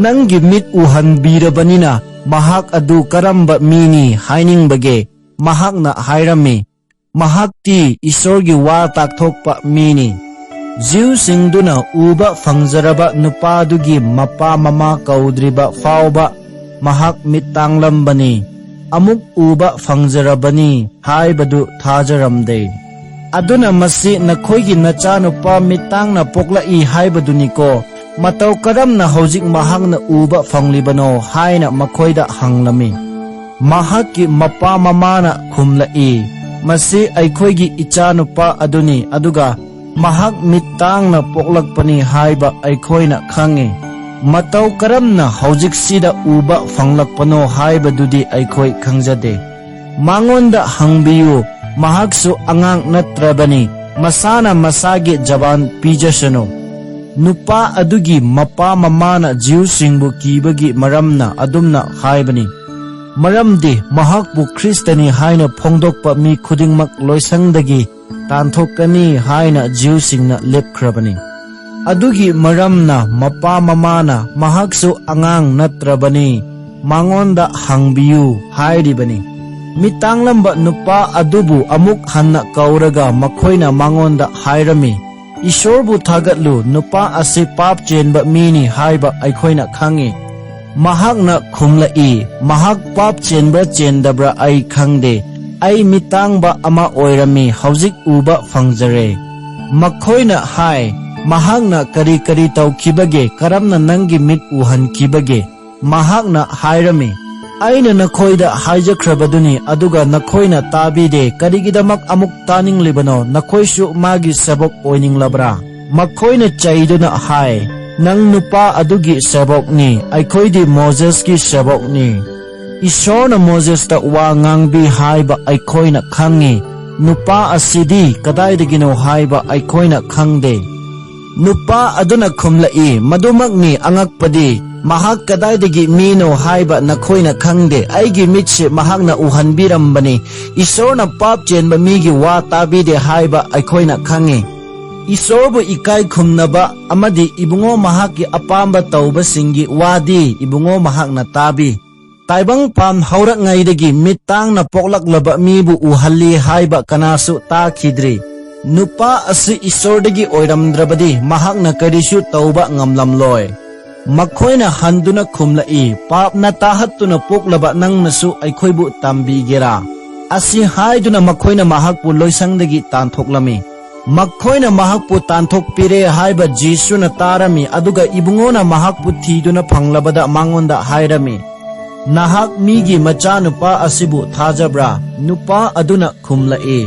"ꯅꯪꯒꯤ ꯃꯤꯠ ꯎꯍꯟꯕꯤꯔꯕꯅꯤꯅ ꯃꯍꯥꯛ ꯑꯗꯨ ꯀꯔꯝꯕ ꯃꯤꯅꯤ ꯍꯥꯏꯅꯤꯡꯕꯒꯦ?" ꯃꯍꯥꯛꯅ ꯍꯥꯏꯔꯝꯃꯤ, "ꯃꯍꯥꯛꯇꯤ ꯏꯁꯣꯔꯒꯤ ꯋꯥ ꯇꯥꯛꯊꯣꯛꯄ ꯃꯤꯅꯤ꯫" ꯖꯤꯎꯁꯤꯡꯗꯨꯅ ꯎꯕ ꯐꯪꯖꯔꯕ ꯅꯨꯄꯥꯗꯨꯒꯤ ꯃꯄꯥ ꯃꯃꯥ ꯀꯧꯗ꯭ꯔꯤꯕ ꯐꯥꯎꯕ ꯃꯍꯥꯛ ꯃꯤꯠ ꯇꯥꯡꯂꯝꯕꯅꯤ, ꯑꯃꯨꯛ ꯎꯕ ꯐꯪꯖꯔꯕꯅꯤ ꯍꯥꯏꯕꯗꯨ ꯊꯥꯖꯔꯝꯗꯦ꯫ "ꯑꯗꯨꯅ ꯃꯁꯤ ꯅꯈꯣꯏꯒꯤ ꯅꯆꯥꯅꯨꯄꯥ ꯃꯤꯠ ꯇꯥꯡꯅ ꯄꯣꯛꯂꯛꯏ ꯍꯥꯏꯕꯗꯨꯅꯤꯀꯣ? ꯃꯇꯧ ꯀꯔꯝꯅ ꯍꯧꯖꯤꯛ ꯃꯍꯥꯛꯅ ꯎꯕ ꯐꯪꯂꯤꯕꯅꯣ?" ꯍꯥꯏꯅ ꯃꯈꯣꯏꯗ ꯍꯪꯂꯝꯃꯤ꯫ ꯃꯍꯥꯛꯀꯤ ꯃꯄꯥ ꯃꯃꯥꯅ ꯈꯨꯝꯂꯛꯏ, "ꯃꯁꯤ ꯑꯩꯈꯣꯏꯒꯤ ꯏꯆꯥꯅꯨꯄꯥ ꯑꯗꯨꯅꯤ, ꯑꯗꯨꯒ ꯃꯍꯥꯛ ꯃꯤꯠ ꯇꯥꯡꯅ ꯄꯣꯛꯂꯛꯄꯅꯤ ꯍꯥꯏꯕ ꯑꯩꯈꯣꯏꯅ ꯈꯪꯏ꯫ ꯃꯇꯧ ꯀꯔꯝꯅ ꯍꯧꯖꯤꯛꯁꯤꯗ ꯎꯕ ꯐꯪꯂꯛꯄꯅꯣ ꯍꯥꯏꯕꯗꯨꯗꯤ ꯑꯩꯈꯣꯏ ꯈꯪꯖꯗꯦ꯫ ꯃꯉꯣꯟꯗ ꯍꯪꯕꯤꯌꯨ, ꯃꯍꯥꯛꯁꯨ ꯑꯉꯥꯡ ꯅꯠꯇ꯭ꯔꯕꯅꯤ, ꯃꯁꯥꯅ ꯃꯁꯥꯒꯤ ꯖꯕꯥꯟ ꯄꯤꯖꯁꯅꯨ꯫" ꯅꯨꯄꯥ ꯑꯗꯨꯒꯤ ꯃꯄꯥ ꯃꯃꯥꯅ ꯖꯤꯎꯁꯤꯡꯕꯨ ꯀꯤꯕꯒꯤ ꯃꯔꯝꯅ ꯑꯗꯨꯝꯅ ꯍꯥꯏꯕꯅꯤ, ꯃꯔꯝꯗꯤ ꯃꯍꯥꯛꯄꯨ ꯈ꯭ꯔꯤꯁꯇꯅꯤ ꯍꯥꯏꯅ ꯐꯣꯡꯗꯣꯛꯄ ꯃꯤ ꯈꯨꯗꯤꯡꯃꯛ ꯂꯣꯏꯁꯪꯗꯒꯤ ꯇꯥꯟꯊꯣꯛꯀꯅꯤ ꯍꯥꯏꯅ ꯖꯤꯎꯁꯤꯡꯅ ꯂꯦꯞꯈ꯭ꯔꯕꯅꯤ꯫ ꯑꯗꯨꯒꯤ ꯃꯔꯝꯅ ꯃꯄꯥ ꯃꯃꯥꯅ, "ꯃꯍꯥꯛꯁꯨ ꯑꯉꯥꯡ ꯅꯠꯇ꯭ꯔꯕꯅꯤ, ꯃꯉꯣꯟꯗ ꯍꯪꯕꯤꯌꯨ" ꯍꯥꯏꯔꯤꯕꯅꯤ꯫ ꯃꯤꯠ ꯇꯥꯡꯂꯝꯕ ꯅꯨꯄꯥ ꯑꯗꯨꯕꯨ ꯑꯃꯨꯛ ꯍꯟꯅ ꯀꯧꯔꯒ ꯃꯈꯣꯏꯅ ꯃꯉꯣꯟꯗ ꯍꯥꯏꯔꯝꯃꯤ, "ꯏꯁꯣꯔꯕꯨ ꯊꯥꯒꯠꯂꯨ, ꯅꯨꯄꯥ ꯑꯁꯤ ꯄꯥꯞ ꯆꯦꯟꯕ ꯃꯤꯅꯤ ꯍꯥꯏꯕ ꯑꯩꯈꯣꯏꯅ ꯈꯪꯉꯤ꯫" ꯃꯍꯥꯛꯅ ꯈꯨꯝꯂꯛꯏ, "ꯃꯍꯥꯛ ꯄꯥꯞ ꯆꯦꯟꯕ꯭ꯔꯥ ꯆꯦꯟꯗꯕ꯭ꯔꯥ ꯑꯩ ꯈꯪꯗꯦ꯫ ꯑꯩ ꯃꯤꯠ ꯇꯥꯡꯕ ꯑꯃ ꯑꯣꯏꯔꯝꯃꯤ, ꯍꯧꯖꯤꯛ ꯎꯕ ꯐꯪꯖꯔꯦ꯫" ꯃꯈꯣꯏꯅ ꯍꯥꯏ, "ꯃꯍꯥꯛꯅ ꯀꯔꯤ ꯀꯔꯤ ꯇꯧꯈꯤꯕꯒꯦ? ꯀꯔꯝꯅ ꯅꯪꯒꯤ ꯃꯤꯠ ꯎꯍꯟꯈꯤꯕꯒꯦ?" ꯃꯍꯥꯛꯅ ꯍꯥꯏꯔꯝꯃꯤ, "ꯑꯩꯅ ꯅꯈꯣꯏꯗ ꯍꯥꯏꯖꯈ꯭ꯔꯕꯗꯨꯅꯤ, ꯑꯗꯨꯒ ꯅꯈꯣꯏꯅ ꯇꯥꯕꯤꯗꯦ꯫ ꯀꯔꯤꯒꯤꯗꯃꯛ ꯑꯃꯨꯛ ꯇꯥꯅꯤꯡꯂꯤꯕꯅꯣ? ꯅꯈꯣꯏꯁꯨ ꯃꯥꯒꯤ ꯁꯦꯕꯣꯛ ꯑꯣꯏꯅꯤꯡꯂꯕ꯭ꯔꯥ?" ꯃꯈꯣꯏꯅ ꯆꯩꯗꯨꯅ ꯍꯥꯏ, "ꯅꯪ ꯅꯨꯄꯥ ꯑꯗꯨꯒꯤ ꯁꯦꯕꯣꯛꯅꯤ, ꯑꯩꯈꯣꯏꯗꯤ ꯃꯣꯖꯦꯁꯀꯤ ꯁꯦꯕꯣꯛꯅꯤ꯫ ꯏꯁꯣꯔꯅ ꯃꯣꯖꯦꯁꯇ ꯋꯥ ꯉꯥꯡꯕꯤ ꯍꯥꯏꯕ ꯑꯩꯈꯣꯏꯅ ꯈꯪꯉꯤ꯫ ꯅꯨꯄꯥ ꯑꯁꯤꯗꯤ ꯀꯗꯥꯏꯗꯒꯤꯅꯣ ꯍꯥꯏꯕ ꯑꯩꯈꯣꯏꯅ ꯈꯪꯗꯦ꯫" ꯅꯨꯄꯥ ꯑꯗꯨꯅ ꯈꯨꯝꯂꯛꯏ, "ꯃꯗꯨꯃꯛꯅꯤ ꯑꯉꯛꯄꯗꯤ꯫ ꯃꯍꯥꯛ ꯀꯗꯥꯏꯗꯒꯤ ꯃꯤꯅꯣ ꯍꯥꯏꯕ ꯅꯈꯣꯏꯅ ꯈꯪꯗꯦ꯫ ꯑꯩꯒꯤ ꯃꯤꯠꯁꯦ ꯃꯍꯥꯛꯅ ꯎꯍꯟꯕꯤꯔꯝꯕꯅꯤ꯫ ꯏꯁꯣꯔꯅ ꯄꯥꯞ ꯆꯦꯟꯕ ꯃꯤꯒꯤ ꯋꯥ ꯇꯥꯕꯤꯗꯦ ꯍꯥꯏꯕ ꯑꯩꯈꯣꯏꯅ ꯈꯪꯉꯤ꯫ ꯏꯁꯣꯔꯕꯨ ꯏꯀꯥꯏ ꯈꯨꯝꯅꯕ ꯑꯃꯗꯤ ꯏꯕꯨꯡꯉꯣ ꯃꯍꯥꯛꯀꯤ ꯑꯄꯥꯝꯕ ꯇꯧꯕꯁꯤꯡꯒꯤ ꯋꯥꯗꯤ ꯏꯕꯨꯡꯉꯣ ꯃꯍꯥꯛꯅ ꯇꯥꯕꯤ꯫ ꯇꯥꯏꯕꯪꯄꯥꯟ ꯍꯧꯔꯛꯉꯩꯗꯒꯤ ꯃꯤꯠ ꯇꯥꯡꯅ ꯄꯣꯛꯂꯛꯂꯕ ꯃꯤꯕꯨ ꯎꯍꯜꯂꯤ ꯍꯥꯏꯕ ꯀꯅꯥꯁꯨ ꯇꯥꯈꯤꯗ꯭ꯔꯤ꯫ ꯅꯨꯄꯥ ꯑꯁꯤ ꯏꯁꯣꯔꯗꯒꯤ ꯑꯣꯏꯔꯝꯗ꯭ꯔꯕꯗꯤ ꯃꯍꯥꯛꯅ ꯀꯔꯤꯁꯨ ꯇꯧꯕ ꯉꯝꯂꯝꯂꯣꯏ꯫" ꯃꯈꯣꯏꯅ ꯍꯟꯗꯨꯅ ꯈꯨꯝꯂꯛꯏ, "ꯄꯥꯞꯅ ꯇꯥꯍꯠꯇꯨꯅ ꯄꯣꯛꯂꯕ ꯅꯪꯅꯁꯨ ꯑꯩꯈꯣꯏꯕꯨ ꯇꯝꯕꯤꯒꯦꯔꯥ?" ꯑꯁꯤ ꯍꯥꯏꯗꯨꯅ ꯃꯈꯣꯏꯅ ꯃꯍꯥꯛꯄꯨ ꯂꯣꯏꯁꯪꯗꯒꯤ ꯇꯥꯟꯊꯣꯛꯂꯝꯃꯤ꯫ ꯃꯈꯣꯏꯅ ꯃꯍꯥꯛꯄꯨ ꯇꯥꯟꯊꯣꯛꯄꯤꯔꯦ ꯍꯥꯏꯕ ꯖꯤꯁꯨꯅ ꯇꯥꯔꯝꯃꯤ, ꯑꯗꯨꯒ ꯏꯕꯨꯡꯉꯣꯅ ꯃꯍꯥꯛꯄꯨ ꯊꯤꯗꯨꯅ ꯐꯪꯂꯕꯗ ꯃꯉꯣꯟꯗ ꯍꯥꯏꯔꯝꯃꯤ, "ꯅꯍꯥꯛ ꯃꯤꯒꯤ ꯃꯆꯥꯅꯨꯄꯥ ꯑꯁꯤꯕꯨ ꯊꯥꯖꯕ꯭ꯔꯥ?" ꯅꯨꯄꯥ ꯑꯗꯨꯅ ꯈꯨꯝꯂꯛꯏ,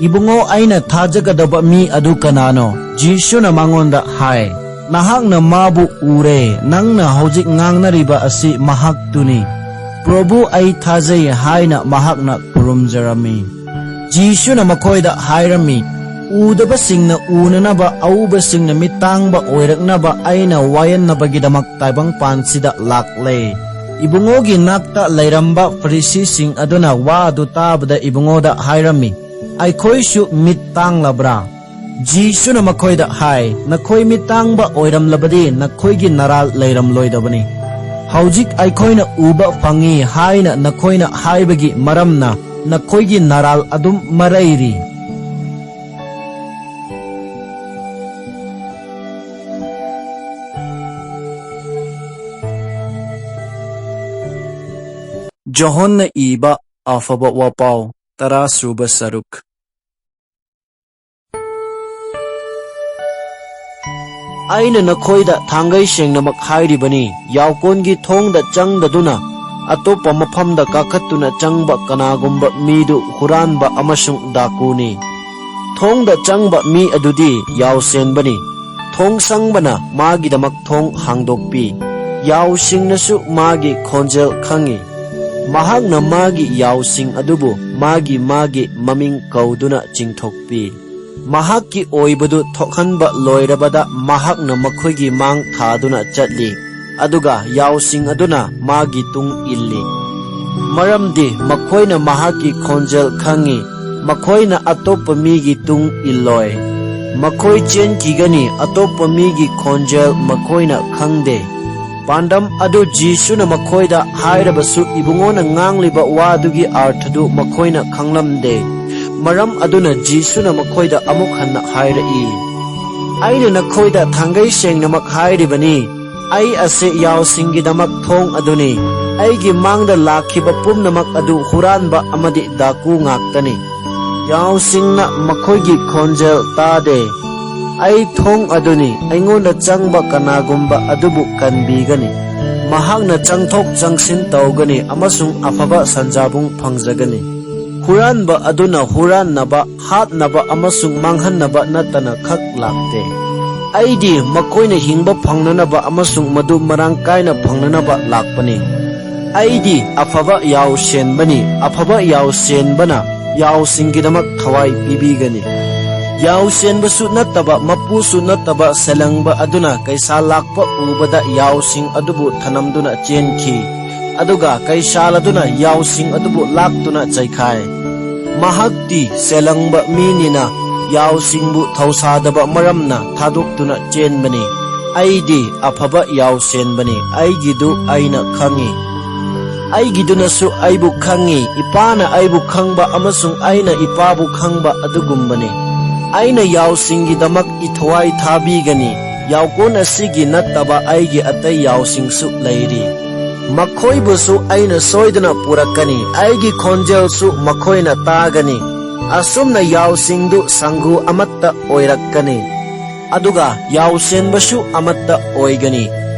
"ꯏꯕꯨꯡꯉꯣ, ꯑꯩꯅ ꯊꯥꯖꯒꯗꯕ ꯃꯤ ꯑꯗꯨ ꯀꯅꯥꯅꯣ?" ꯖꯤꯁꯨꯅ ꯃꯉꯣꯟꯗ ꯍꯥꯏ, "ꯅꯍꯥꯛꯅ ꯃꯥꯕꯨ ꯎꯔꯦ, ꯅꯪꯅ ꯍꯧꯖꯤꯛ ꯉꯥꯡꯅꯔꯤꯕ ꯑꯁꯤ ꯃꯍꯥꯛꯇꯨꯅꯤ꯫ ꯄ꯭ꯔꯚꯨ, ꯑꯩ ꯊꯥꯖꯩ" ꯍꯥꯏꯅ ꯃꯍꯥꯛꯅ ꯈꯨꯔꯨꯝꯖꯔꯝꯃꯤ꯫ ꯖꯤꯁꯨꯅ ꯃꯈꯣꯏꯗ ꯍꯥꯏꯔꯝꯃꯤ, "ꯎꯗꯕꯁꯤꯡꯅ ꯎꯅꯅꯕ, ꯑꯎꯕꯁꯤꯡꯅ ꯃꯤꯠ ꯇꯥꯡꯕ ꯑꯣꯏꯔꯛꯅꯕ ꯑꯩꯅ ꯋꯥꯌꯦꯟꯅꯕꯒꯤꯗꯃꯛ ꯇꯥꯏꯕꯪꯄꯥꯟꯁꯤꯗ ꯂꯥꯛꯂꯦ꯫" ꯏꯕꯨꯡꯉꯣꯒꯤ ꯅꯥꯛꯇ ꯂꯩꯔꯝꯕ ꯐꯔꯤꯁꯤꯁꯤꯡ ꯑꯗꯨꯅ ꯋꯥ ꯑꯗꯨ ꯇꯥꯕꯗ ꯏꯕꯨꯡꯉꯣꯗ ꯍꯥꯏꯔꯝꯃꯤ, "ꯑꯩꯈꯣꯏꯁꯨ ꯃꯤꯠ ꯇꯥꯡꯂꯕ꯭ꯔꯥ?" ꯖꯤꯁꯨꯅ ꯃꯈꯣꯏꯗ ꯍꯥꯏ, "ꯅꯈꯣꯏ ꯃꯤꯠ ꯇꯥꯡꯕ ꯑꯣꯏꯔꯝꯂꯕꯗꯤ ꯅꯈꯣꯏꯒꯤ ꯅꯔꯥꯜ ꯂꯩꯔꯝꯂꯣꯏꯗꯕꯅꯤ꯫ ꯍꯧꯖꯤꯛ ꯑꯩꯈꯣꯏꯅ ꯎꯕ ꯐꯪꯏ" ꯍꯥꯏꯅ ꯅꯈꯣꯏꯅ ꯍꯥꯏꯕꯒꯤ ꯃꯔꯝꯅ ꯅꯈꯣꯏꯒꯤ ꯅꯔꯥꯜ ꯑꯗꯨꯝ ꯃꯔꯩꯔꯤ꯫ ꯖꯣꯍꯟꯅ ꯏꯕ ꯑꯐꯕ ꯋꯥꯄꯥꯎ, ꯇꯔꯥ ꯁꯨꯕ ꯁꯔꯨꯛ꯫ ꯑꯩꯅ ꯅꯈꯣꯏꯗ ꯊꯥꯡꯒꯩ ꯁꯦꯡꯅꯃꯛ ꯍꯥꯏꯔꯤꯕꯅꯤ, ꯌꯥꯎꯀꯣꯟꯒꯤ ꯊꯣꯡꯗ ꯆꯪꯗꯗꯨꯅ ꯑꯇꯣꯞꯄ ꯃꯐꯝꯗ ꯀꯥꯈꯠꯇꯨꯅ ꯆꯪꯕ ꯀꯅꯥꯒꯨꯝꯕ ꯃꯤꯗꯨ ꯍꯨꯔꯥꯟꯕ ꯑꯃꯁꯨꯡ ꯗꯥꯀꯨꯅꯤ꯫ ꯊꯣꯡꯗ ꯆꯪꯕ ꯃꯤ ꯑꯗꯨꯗꯤ ꯌꯥꯎꯁꯦꯟꯕꯅꯤ꯫ ꯊꯣꯡ ꯁꯪꯕꯅ ꯃꯥꯒꯤꯗꯃꯛ ꯊꯣꯡ ꯍꯥꯡꯗꯣꯛꯄꯤ꯫ ꯌꯥꯎꯁꯤꯡꯅꯁꯨ ꯃꯥꯒꯤ ꯈꯣꯟꯖꯦꯜ ꯈꯪꯏ꯫ ꯃꯍꯥꯛꯅ ꯃꯥꯒꯤ ꯌꯥꯎꯁꯤꯡ ꯑꯗꯨꯕꯨ ꯃꯥꯒꯤ ꯃꯥꯒꯤ ꯃꯃꯤꯡ ꯀꯧꯗꯨꯅ ꯆꯤꯡꯊꯣꯛꯄꯤ꯫ ꯃꯍꯥꯛꯀꯤ ꯑꯣꯏꯕꯗꯨ ꯊꯣꯛꯍꯟꯕ ꯂꯣꯏꯔꯕꯗ ꯃꯍꯥꯛꯅ ꯃꯈꯣꯏꯒꯤ ꯃꯥꯡ ꯊꯥꯗꯨꯅ ꯆꯠꯂꯤ, ꯑꯗꯨꯒ ꯌꯥꯎꯁꯤꯡ ꯑꯗꯨꯅ ꯃꯥꯒꯤ ꯇꯨꯡ ꯏꯜꯂꯤ꯫ ꯃꯔꯝꯗꯤ ꯃꯈꯣꯏꯅ ꯃꯍꯥꯛꯀꯤ ꯈꯣꯟꯖꯦꯜ ꯈꯪꯏ, ꯃꯈꯣꯏꯅ ꯑꯇꯣꯞꯄ ꯃꯤꯒꯤ ꯇꯨꯡ ꯏꯜꯂꯣꯏ꯫ ꯃꯈꯣꯏ ꯆꯦꯟꯈꯤꯒꯅꯤ, ꯑꯇꯣꯞꯄ ꯃꯤꯒꯤ ꯈꯣꯟꯖꯦꯜ ꯃꯈꯣꯏꯅ ꯈꯪꯗꯦ꯫ ꯄꯥꯟꯗꯝ ꯑꯗꯨ ꯖꯤꯁꯨꯅ ꯃꯈꯣꯏꯗ ꯍꯥꯏꯔꯕꯁꯨ, ꯏꯕꯨꯡꯉꯣꯅ ꯉꯥꯡꯂꯤꯕ ꯋꯥꯗꯨꯒꯤ ꯑꯥꯔꯊꯗꯨ ꯃꯈꯣꯏꯅ ꯈꯪꯂꯝꯗꯦ꯫ ꯃꯔꯝ ꯑꯗꯨꯅ ꯖꯤꯁꯨꯅ ꯃꯈꯣꯏꯗ ꯑꯃꯨꯛ ꯍꯟꯅ ꯍꯥꯏꯔꯛꯏ, "ꯑꯩꯅ ꯅꯈꯣꯏꯗ ꯊꯥꯡꯒꯩ ꯁꯦꯡꯅꯃꯛ ꯍꯥꯏꯔꯤꯕꯅꯤ, ꯑꯩ ꯑꯁꯤ ꯌꯥꯎꯁꯤꯡꯒꯤꯗꯃꯛ ꯊꯣꯡ ꯑꯗꯨꯅꯤ꯫ ꯑꯩꯒꯤ ꯃꯥꯡꯗ ꯂꯥꯛꯈꯤꯕ ꯄꯨꯝꯅꯃꯛ ꯑꯗꯨ ꯍꯨꯔꯥꯟꯕ ꯑꯃꯗꯤ ꯗꯥꯀꯨ ꯉꯥꯛꯇꯅꯤ꯫ ꯌꯥꯎꯁꯤꯡꯅ ꯃꯈꯣꯏꯒꯤ ꯈꯣꯟꯖꯦꯜ ꯇꯥꯗꯦ꯫ ꯑꯩ ꯊꯣꯡ ꯑꯗꯨꯅꯤ, ꯑꯩꯉꯣꯟꯗ ꯆꯪꯕ ꯀꯅꯥꯒꯨꯝꯕ ꯑꯗꯨꯕꯨ ꯀꯟꯕꯤꯒꯅꯤ꯫ ꯃꯍꯥꯛꯅ ꯆꯪꯊꯣꯛ ꯆꯪꯁꯤꯟ ꯇꯧꯒꯅꯤ ꯑꯃꯁꯨꯡ ꯑꯐꯕ ꯁꯟꯖꯥꯕꯨꯡ ꯐꯪꯖꯒꯅꯤ꯫ ꯍꯨꯔꯥꯟꯕ ꯑꯗꯨꯅ ꯍꯨꯔꯥꯟꯅꯕ, ꯍꯥꯠꯅꯕ ꯑꯃꯁꯨꯡ ꯃꯥꯡꯍꯟꯅꯕ ꯅꯠꯇꯅ ꯈꯛ ꯂꯥꯛꯇꯦ꯫ ꯑꯩꯗꯤ ꯃꯈꯣꯏꯅ ꯍꯤꯡꯕ ꯐꯪꯅꯅꯕ ꯑꯃꯁꯨꯡ ꯃꯗꯨ ꯃꯔꯥꯡ ꯀꯥꯏꯅ ꯐꯪꯅꯅꯕ ꯂꯥꯛꯄꯅꯤ꯫ ꯑꯩꯗꯤ ꯑꯐꯕ ꯌꯥꯎꯁꯦꯟꯕꯅꯤ꯫ ꯑꯐꯕ ꯌꯥꯎꯁꯦꯟꯕꯅ ꯌꯥꯎꯁꯤꯡꯒꯤꯗꯃꯛ ꯊꯋꯥꯏ ꯄꯤꯕꯤꯒꯅꯤ꯫" ꯌꯥꯎꯁꯦꯟꯕꯁꯨ ꯅꯠꯇꯕ, ꯃꯄꯨꯁꯨ ꯅꯠꯇꯕ ꯁꯦꯜꯂꯪꯕ ꯑꯗꯨꯅ ꯀꯩꯁꯥꯜ ꯂꯥꯛꯄ ꯎꯕꯗ ꯌꯥꯎꯁꯤꯡ ꯑꯗꯨꯕꯨ ꯊꯅꯝꯗꯨꯅ ꯆꯦꯟꯈꯤ꯫ ꯑꯗꯨꯒ ꯀꯩꯁꯥꯜ ꯑꯗꯨꯅ ꯌꯥꯎꯁꯤꯡ ꯑꯗꯨꯕꯨ ꯂꯥꯛꯇꯨꯅ ꯆꯩꯈꯥꯏ꯫ ꯃꯍꯥꯛꯇꯤ ꯁꯦꯜꯂꯪꯕ ꯃꯤꯅꯤꯅ ꯌꯥꯎꯁꯤꯡꯕꯨ ꯊꯧꯁꯥꯗꯕ ꯃꯔꯝꯅ ꯊꯥꯗꯣꯛꯇꯨꯅ ꯆꯦꯟꯕꯅꯤ꯫ ꯑꯩꯗꯤ ꯑꯐꯕ ꯌꯥꯎꯁꯦꯟꯕꯅꯤ, ꯑꯩꯒꯤꯗꯨ ꯑꯩꯅ ꯈꯪꯏ꯫ ꯑꯩꯒꯤꯗꯨꯅꯁꯨ ꯑꯩꯕꯨ ꯈꯪꯏ, ꯏꯄꯥꯅ ꯑꯩꯕꯨ ꯈꯪꯕ ꯑꯃꯁꯨꯡ ꯑꯩꯅ ꯏꯄꯥꯕꯨ ꯈꯪꯕ ꯑꯗꯨꯒꯨꯝꯕꯅꯤ꯫ ꯑꯩꯅ ꯌꯥꯎꯁꯤꯡꯒꯤꯗꯃꯛ ꯏꯊꯋꯥꯏ ꯊꯥꯕꯤꯒꯅꯤ꯫ ꯌꯥꯎꯀꯣꯟ ꯑꯁꯤꯒꯤ ꯅꯠꯇꯕ ꯑꯩꯒꯤ ꯑꯇꯩ ꯌꯥꯎꯁꯤꯡꯁꯨ ꯂꯩꯔꯤ꯫ ꯃꯈꯣꯏꯕꯨꯁꯨ ꯑꯩꯅ ꯁꯣꯏꯗꯅ ꯄꯨꯔꯛꯀꯅꯤ, ꯑꯩꯒꯤ ꯈꯣꯟꯖꯦꯜꯁꯨ ꯃꯈꯣꯏꯅ ꯇꯥꯒꯅꯤ꯫ ꯑꯁꯨꯝꯅ ꯌꯥꯎꯁꯤꯡꯗꯨ ꯁꯪꯒꯨ ꯑꯃꯠꯇ ꯑꯣꯏꯔꯛꯀꯅꯤ, ꯑꯗꯨꯒ ꯌꯥꯎꯁꯦꯟꯕꯁꯨ ꯑꯃꯠꯇ ꯑꯣꯏꯒꯅꯤ꯫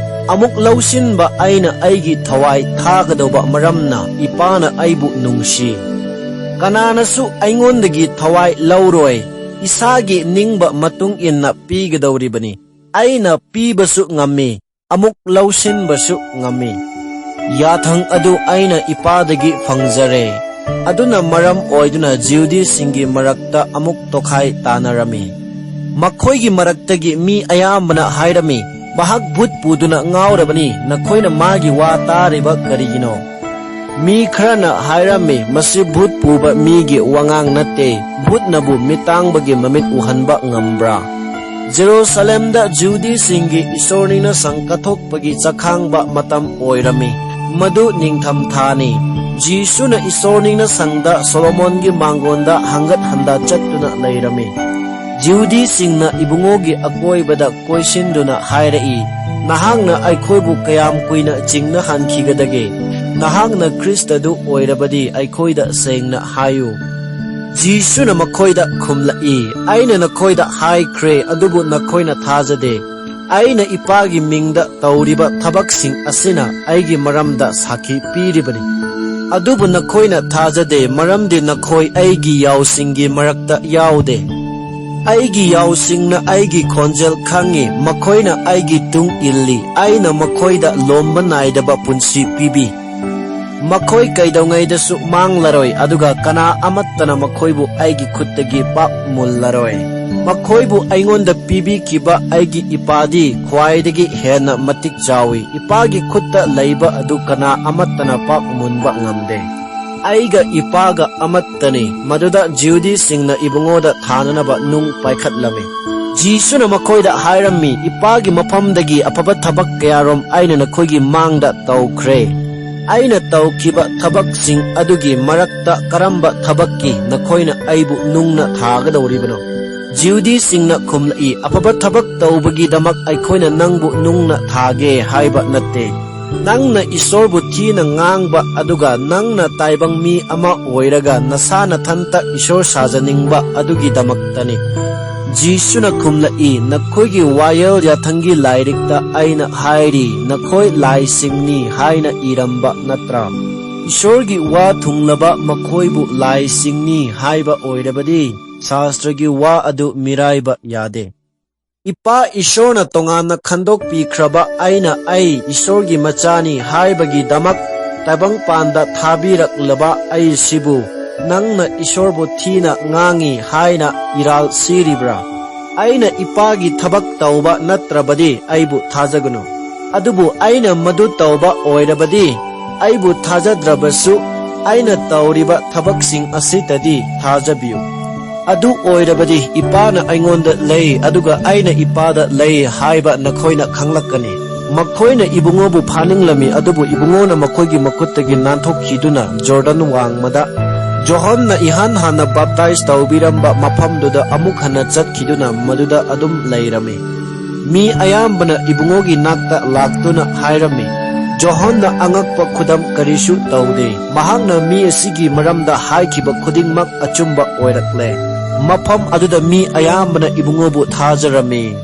ꯑꯃꯨꯛ ꯂꯧꯁꯤꯟꯕ ꯑꯩꯅ ꯑꯩꯒꯤ ꯊꯋꯥꯏ ꯊꯥꯒꯗꯧꯕ ꯃꯔꯝꯅ ꯏꯄꯥꯅ ꯑꯩꯕꯨ ꯅꯨꯡꯁꯤ꯫ ꯀꯅꯥꯅꯁꯨ ꯑꯩꯉꯣꯟꯗꯒꯤ ꯊꯋꯥꯏ ꯂꯧꯔꯣꯏ, ꯏꯁꯥꯒꯤ ꯅꯤꯡꯕ ꯃꯇꯨꯡ ꯏꯟꯅ ꯄꯤꯒꯗꯧꯔꯤꯕꯅꯤ꯫ ꯑꯩꯅ ꯄꯤꯕꯁꯨ ꯉꯝꯃꯤ, ꯑꯃꯨꯛ ꯂꯧꯁꯤꯟꯕꯁꯨ ꯉꯝꯃꯤ꯫ ꯌꯥꯊꯪ ꯑꯗꯨ ꯑꯩꯅ ꯏꯄꯥꯗꯒꯤ ꯐꯪꯖꯔꯦ꯫ ꯑꯗꯨꯅ ꯃꯔꯝ ꯑꯣꯏꯗꯨꯅ ꯖꯤꯍꯨꯗꯤꯁꯤꯡꯒꯤ ꯃꯔꯛꯇ ꯑꯃꯨꯛ ꯇꯣꯈꯥꯏ ꯇꯥꯅꯔꯝꯃꯤ꯫ ꯃꯈꯣꯏꯒꯤ ꯃꯔꯛꯇꯒꯤ ꯃꯤ ꯑꯌꯥꯝꯕꯅ ꯍꯥꯏꯔꯝꯃꯤ, "ꯃꯍꯥꯛ ꯚꯨꯠ ꯄꯨꯗꯨꯅ ꯉꯥꯎꯔꯕꯅꯤ, ꯅꯈꯣꯏꯅ ꯃꯥꯒꯤ ꯋꯥ ꯇꯥꯔꯤꯕ ꯀꯔꯤꯒꯤꯅꯣ?" ꯃꯤ ꯈꯔꯅ ꯍꯥꯏꯔꯝꯃꯤ, "ꯃꯁꯤ ꯚꯨꯠ ꯄꯨꯕ ꯃꯤꯒꯤ ꯋꯥꯉꯥꯡ ꯅꯠꯇꯦ, ꯚꯨꯠꯅꯕꯨ ꯃꯤꯇꯥꯡꯕꯒꯤ ꯃꯃꯤꯠ ꯎꯍꯟꯕ ꯉꯝꯕ꯭ꯔꯥ?" ꯖꯦꯔꯨꯁꯥꯂꯦꯝꯗ ꯖꯤꯍꯨꯗꯤꯁꯤꯡꯒꯤ ꯏꯁꯣꯔ ꯅꯤꯡꯅꯁꯪ ꯀꯠꯊꯣꯛꯄꯒꯤ ꯆꯈꯥꯡꯕ ꯃꯇꯝ ꯑꯣꯏꯔꯝꯃꯤ꯫ ꯃꯗꯨ ꯅꯤꯡꯊꯝꯊꯥꯅꯤ꯫ ꯖꯤꯁꯨꯅ ꯏꯁꯣꯔ ꯅꯤꯡꯅꯁꯪꯗ ꯁꯣꯂꯣꯃꯣꯟꯒꯤ ꯃꯥꯡꯒꯣꯟꯗ ꯍꯪꯒꯠ ꯍꯟꯗ ꯆꯠꯇꯨꯅ ꯂꯩꯔꯝꯃꯤ꯫ ꯖꯤꯍꯨꯗꯤꯁꯤꯡꯅ ꯏꯕꯨꯡꯉꯣꯒꯤ ꯑꯀꯣꯏꯕꯗ ꯀꯣꯏꯁꯤꯟꯗꯨꯅ ꯍꯥꯏꯔꯛꯏ, "ꯅꯍꯥꯛꯅ ꯑꯩꯈꯣꯏꯕꯨ ꯀꯌꯥꯝ ꯀꯨꯏꯅ ꯆꯤꯡꯅꯍꯟꯈꯤꯒꯗꯒꯦ? ꯅꯍꯥꯛꯅ ꯈ꯭ꯔꯤꯁꯇꯗꯨ ꯑꯣꯏꯔꯕꯗꯤ ꯑꯩꯈꯣꯏꯗ ꯁꯦꯡꯅ ꯍꯥꯏꯌꯨ꯫" ꯖꯤꯁꯨꯅ ꯃꯈꯣꯏꯗ ꯈꯨꯝꯂꯛꯏ, "ꯑꯩꯅ ꯅꯈꯣꯏꯗ ꯍꯥꯏꯈ꯭ꯔꯦ, ꯑꯗꯨꯕꯨ ꯅꯈꯣꯏꯅ ꯊꯥꯖꯗꯦ꯫ ꯑꯩꯅ ꯏꯄꯥꯒꯤ ꯃꯤꯡꯗ ꯇꯧꯔꯤꯕ ꯊꯕꯛꯁꯤꯡ ꯑꯁꯤꯅ ꯑꯩꯒꯤ ꯃꯔꯝꯗ ꯁꯥꯈꯤ ꯄꯤꯔꯤꯕꯅꯤ꯫ ꯑꯗꯨꯕꯨ ꯅꯈꯣꯏꯅ ꯊꯥꯖꯗꯦ, ꯃꯔꯝꯗꯤ ꯅꯈꯣꯏ ꯑꯩꯒꯤ ꯌꯥꯎꯁꯤꯡꯒꯤ ꯃꯔꯛꯇ ꯌꯥꯎꯗꯦ꯫ ꯑꯩꯒꯤ ꯌꯥꯎꯁꯤꯡꯅ ꯑꯩꯒꯤ ꯈꯣꯟꯖꯦꯜ ꯈꯪꯏ, ꯃꯈꯣꯏꯅ ꯑꯩꯒꯤ ꯇꯨꯡ ꯏꯜꯂꯤ꯫ ꯑꯩꯅ ꯃꯈꯣꯏꯗ ꯂꯣꯝꯕ ꯅꯥꯏꯗꯕ ꯄꯨꯟꯁꯤ ꯄꯤꯕꯤ꯫ ꯃꯈꯣꯏ ꯀꯩꯗꯧꯉꯩꯗꯁꯨ ꯃꯥꯡꯂꯔꯣꯏ, ꯑꯗꯨꯒ ꯀꯅꯥ ꯑꯃꯠꯇꯅ ꯃꯈꯣꯏꯕꯨ ꯑꯩꯒꯤ ꯈꯨꯠꯇꯒꯤ ꯄꯥꯛ ꯃꯨꯜꯂꯔꯣꯏ꯫ ꯃꯈꯣꯏꯕꯨ ꯑꯩꯉꯣꯟꯗ ꯄꯤꯕꯤꯈꯤꯕ ꯑꯩꯒꯤ ꯏꯄꯥꯗꯤ ꯈ꯭ꯋꯥꯏꯗꯒꯤ ꯍꯦꯟꯅ ꯃꯇꯤꯛ ꯆꯥꯎꯏ꯫ ꯏꯄꯥꯒꯤ ꯈꯨꯠꯇ ꯂꯩꯕ ꯑꯗꯨ ꯀꯅꯥ ꯑꯃꯠꯇꯅ ꯄꯥꯛ ꯃꯨꯟꯕ ꯉꯝꯗꯦ꯫" ꯑꯩꯒ ꯏꯄꯥꯒ ꯑꯃꯠꯇꯅꯤ꯫ ꯃꯗꯨꯗ ꯖꯤꯍꯨꯗꯤꯁꯤꯡꯅ ꯏꯕꯨꯡꯉꯣꯗ ꯊꯥꯅꯅꯕ ꯅꯨꯡ ꯄꯥꯏꯈꯠꯂꯝꯃꯤ꯫ ꯖꯤꯁꯨꯅ ꯃꯈꯣꯏꯗ ꯍꯥꯏꯔꯝꯃꯤ, "ꯏꯄꯥꯒꯤ ꯃꯐꯝꯗꯒꯤ ꯑꯐꯕ ꯊꯕꯛ ꯀꯌꯥꯔꯣꯝ ꯑꯩꯅ ꯅꯈꯣꯏꯒꯤ ꯃꯥꯡꯗ ꯇꯧꯈ꯭ꯔꯦ꯫ ꯑꯩꯅ ꯇꯧꯈꯤꯕ ꯊꯕꯛꯁꯤꯡ ꯑꯗꯨꯒꯤ ꯃꯔꯛꯇ ꯀꯔꯝꯕ ꯊꯕꯛꯀꯤ ꯅꯈꯣꯏꯅ ꯑꯩꯕꯨ ꯅꯨꯡꯅ ꯊꯥꯒꯗꯧꯔꯤꯕꯅꯣ?" ꯖꯤꯍꯨꯗꯤꯁꯤꯡꯅ ꯈꯨꯝꯂꯛꯏ, "ꯑꯐꯕ ꯊꯕꯛ ꯇꯧꯕꯒꯤꯗꯃꯛ ꯑꯩꯈꯣꯏꯅ ꯅꯪꯕꯨ ꯅꯨꯡꯅ ꯊꯥꯒꯦ ꯍꯥꯏꯕ ꯅꯠꯇꯦ꯫ ꯅꯪꯅ ꯏꯁꯣꯔꯕꯨ ꯊꯤꯅ ꯉꯥꯡꯕ ꯑꯗꯨꯒ ꯅꯪꯅ ꯇꯥꯏꯕꯪ ꯃꯤ ꯑꯃ ꯑꯣꯏꯔꯒ ꯅꯁꯥ ꯅꯊꯟꯇ ꯏꯁꯣꯔ ꯁꯥꯖꯅꯤꯡꯕ ꯑꯗꯨꯒꯤꯗꯃꯛꯇꯅꯤ꯫" ꯖꯤꯁꯨꯅ ꯈꯨꯝꯂꯛꯏ, "ꯅꯈꯣꯏꯒꯤ ꯋꯥꯌꯦꯜ ꯌꯥꯊꯪꯒꯤ ꯂꯥꯏꯔꯤꯛꯇ ꯑꯩꯅ ꯍꯥꯏꯔꯤ, ꯅꯈꯣꯏ ꯂꯥꯏꯁꯤꯡꯅꯤ ꯍꯥꯏꯅ ꯏꯔꯝꯕ ꯅꯠꯇ꯭ꯔꯥ? ꯏꯁꯣꯔꯒꯤ ꯋꯥ ꯊꯨꯡꯂꯕ ꯃꯈꯣꯏꯕꯨ ꯂꯥꯏꯁꯤꯡꯅꯤ ꯍꯥꯏꯕ ꯑꯣꯏꯔꯕꯗꯤ, ꯁꯥꯁꯇ꯭ꯔꯒꯤ ꯋꯥ ꯑꯗꯨ ꯃꯤꯔꯥꯏꯕ ꯌꯥꯗꯦ꯫ ꯏꯄꯥ ꯏꯁꯣꯔꯅ ꯇꯣꯉꯥꯟꯅ ꯈꯟꯗꯣꯛꯄꯤꯈ꯭ꯔꯕ ꯑꯩꯅ ꯑꯩ ꯏꯁꯣꯔꯒꯤ ꯃꯆꯥꯅꯤ ꯍꯥꯏꯕꯒꯤꯗꯃꯛ ꯇꯥꯏꯕꯪꯄꯥꯟꯗ ꯊꯥꯕꯤꯔꯛꯂꯕ ꯑꯩꯁꯤꯕꯨ ꯅꯪꯅ ꯏꯁꯣꯔꯕꯨ ꯊꯤꯅ ꯉꯥꯡꯉꯤ ꯍꯥꯏꯅ ꯏꯔꯥꯜ ꯁꯤꯔꯤꯕ꯭ꯔꯥ? ꯑꯩꯅ ꯏꯄꯥꯒꯤ ꯊꯕꯛ ꯇꯧꯕ ꯅꯠꯇ꯭ꯔꯕꯗꯤ ꯑꯩꯕꯨ ꯊꯥꯖꯒꯅꯨ꯫ ꯑꯗꯨꯕꯨ ꯑꯩꯅ ꯃꯗꯨ ꯇꯧꯕ ꯑꯣꯏꯔꯕꯗꯤ, ꯑꯩꯕꯨ ꯊꯥꯖꯗ꯭ꯔꯕꯁꯨ ꯑꯩꯅ ꯇꯧꯔꯤꯕ ꯊꯕꯛꯁꯤꯡ ꯑꯁꯤꯗꯗꯤ ꯊꯥꯖꯕꯤꯌꯨ꯫ ꯑꯗꯨ ꯑꯣꯏꯔꯕꯗꯤ ꯏꯄꯥꯅ ꯑꯩꯉꯣꯟꯗ ꯂꯩ, ꯑꯗꯨꯒ ꯑꯩꯅ ꯏꯄꯥꯗ ꯂꯩ ꯍꯥꯏꯕ ꯅꯈꯣꯏꯅ ꯈꯪꯂꯛꯀꯅꯤ꯫" ꯃꯈꯣꯏꯅ ꯏꯕꯨꯡꯉꯣꯕꯨ ꯐꯥꯅꯤꯡꯂꯝꯃꯤ, ꯑꯗꯨꯕꯨ ꯏꯕꯨꯡꯉꯣꯅ ꯃꯈꯣꯏꯒꯤ ꯃꯈꯨꯠꯇꯒꯤ ꯅꯥꯟꯊꯣꯛꯈꯤꯗꯨꯅ ꯖꯣꯔꯗꯟ ꯋꯥꯡꯃꯗ, ꯖꯣꯍꯟꯅ ꯏꯍꯥꯟ ꯍꯥꯟꯅ ꯕꯥꯞꯇꯥꯏꯖ ꯇꯧꯕꯤꯔꯝꯕ ꯃꯐꯝꯗꯨꯗ ꯑꯃꯨꯛ ꯍꯟꯅ ꯆꯠꯈꯤꯗꯨꯅ ꯃꯗꯨꯗ ꯑꯗꯨꯝ ꯂꯩꯔꯝꯃꯤ꯫ ꯃꯤ ꯑꯌꯥꯝꯕꯅ ꯏꯕꯨꯡꯉꯣꯒꯤ ꯅꯥꯛꯇ ꯂꯥꯛꯇꯨꯅ ꯍꯥꯏꯔꯝꯃꯤ, "ꯖꯣꯍꯟꯅ ꯑꯉꯛꯄ ꯈꯨꯗꯝ ꯀꯔꯤꯁꯨ ꯇꯧꯗꯦ꯫ ꯃꯍꯥꯛꯅ ꯃꯤ ꯑꯁꯤꯒꯤ ꯃꯔꯝꯗ ꯍꯥꯏꯈꯤꯕ ꯈꯨꯗꯤꯡꯃꯛ ꯑꯆꯨꯝꯕ ꯑꯣꯏꯔꯛꯂꯦ꯫" ꯃꯐꯝ ꯑꯗꯨꯗ ꯃꯤ ꯑꯌꯥꯝꯕꯅ ꯏꯕꯨꯡꯉꯣꯕꯨ ꯊꯥꯖꯔꯝꯃꯤ꯫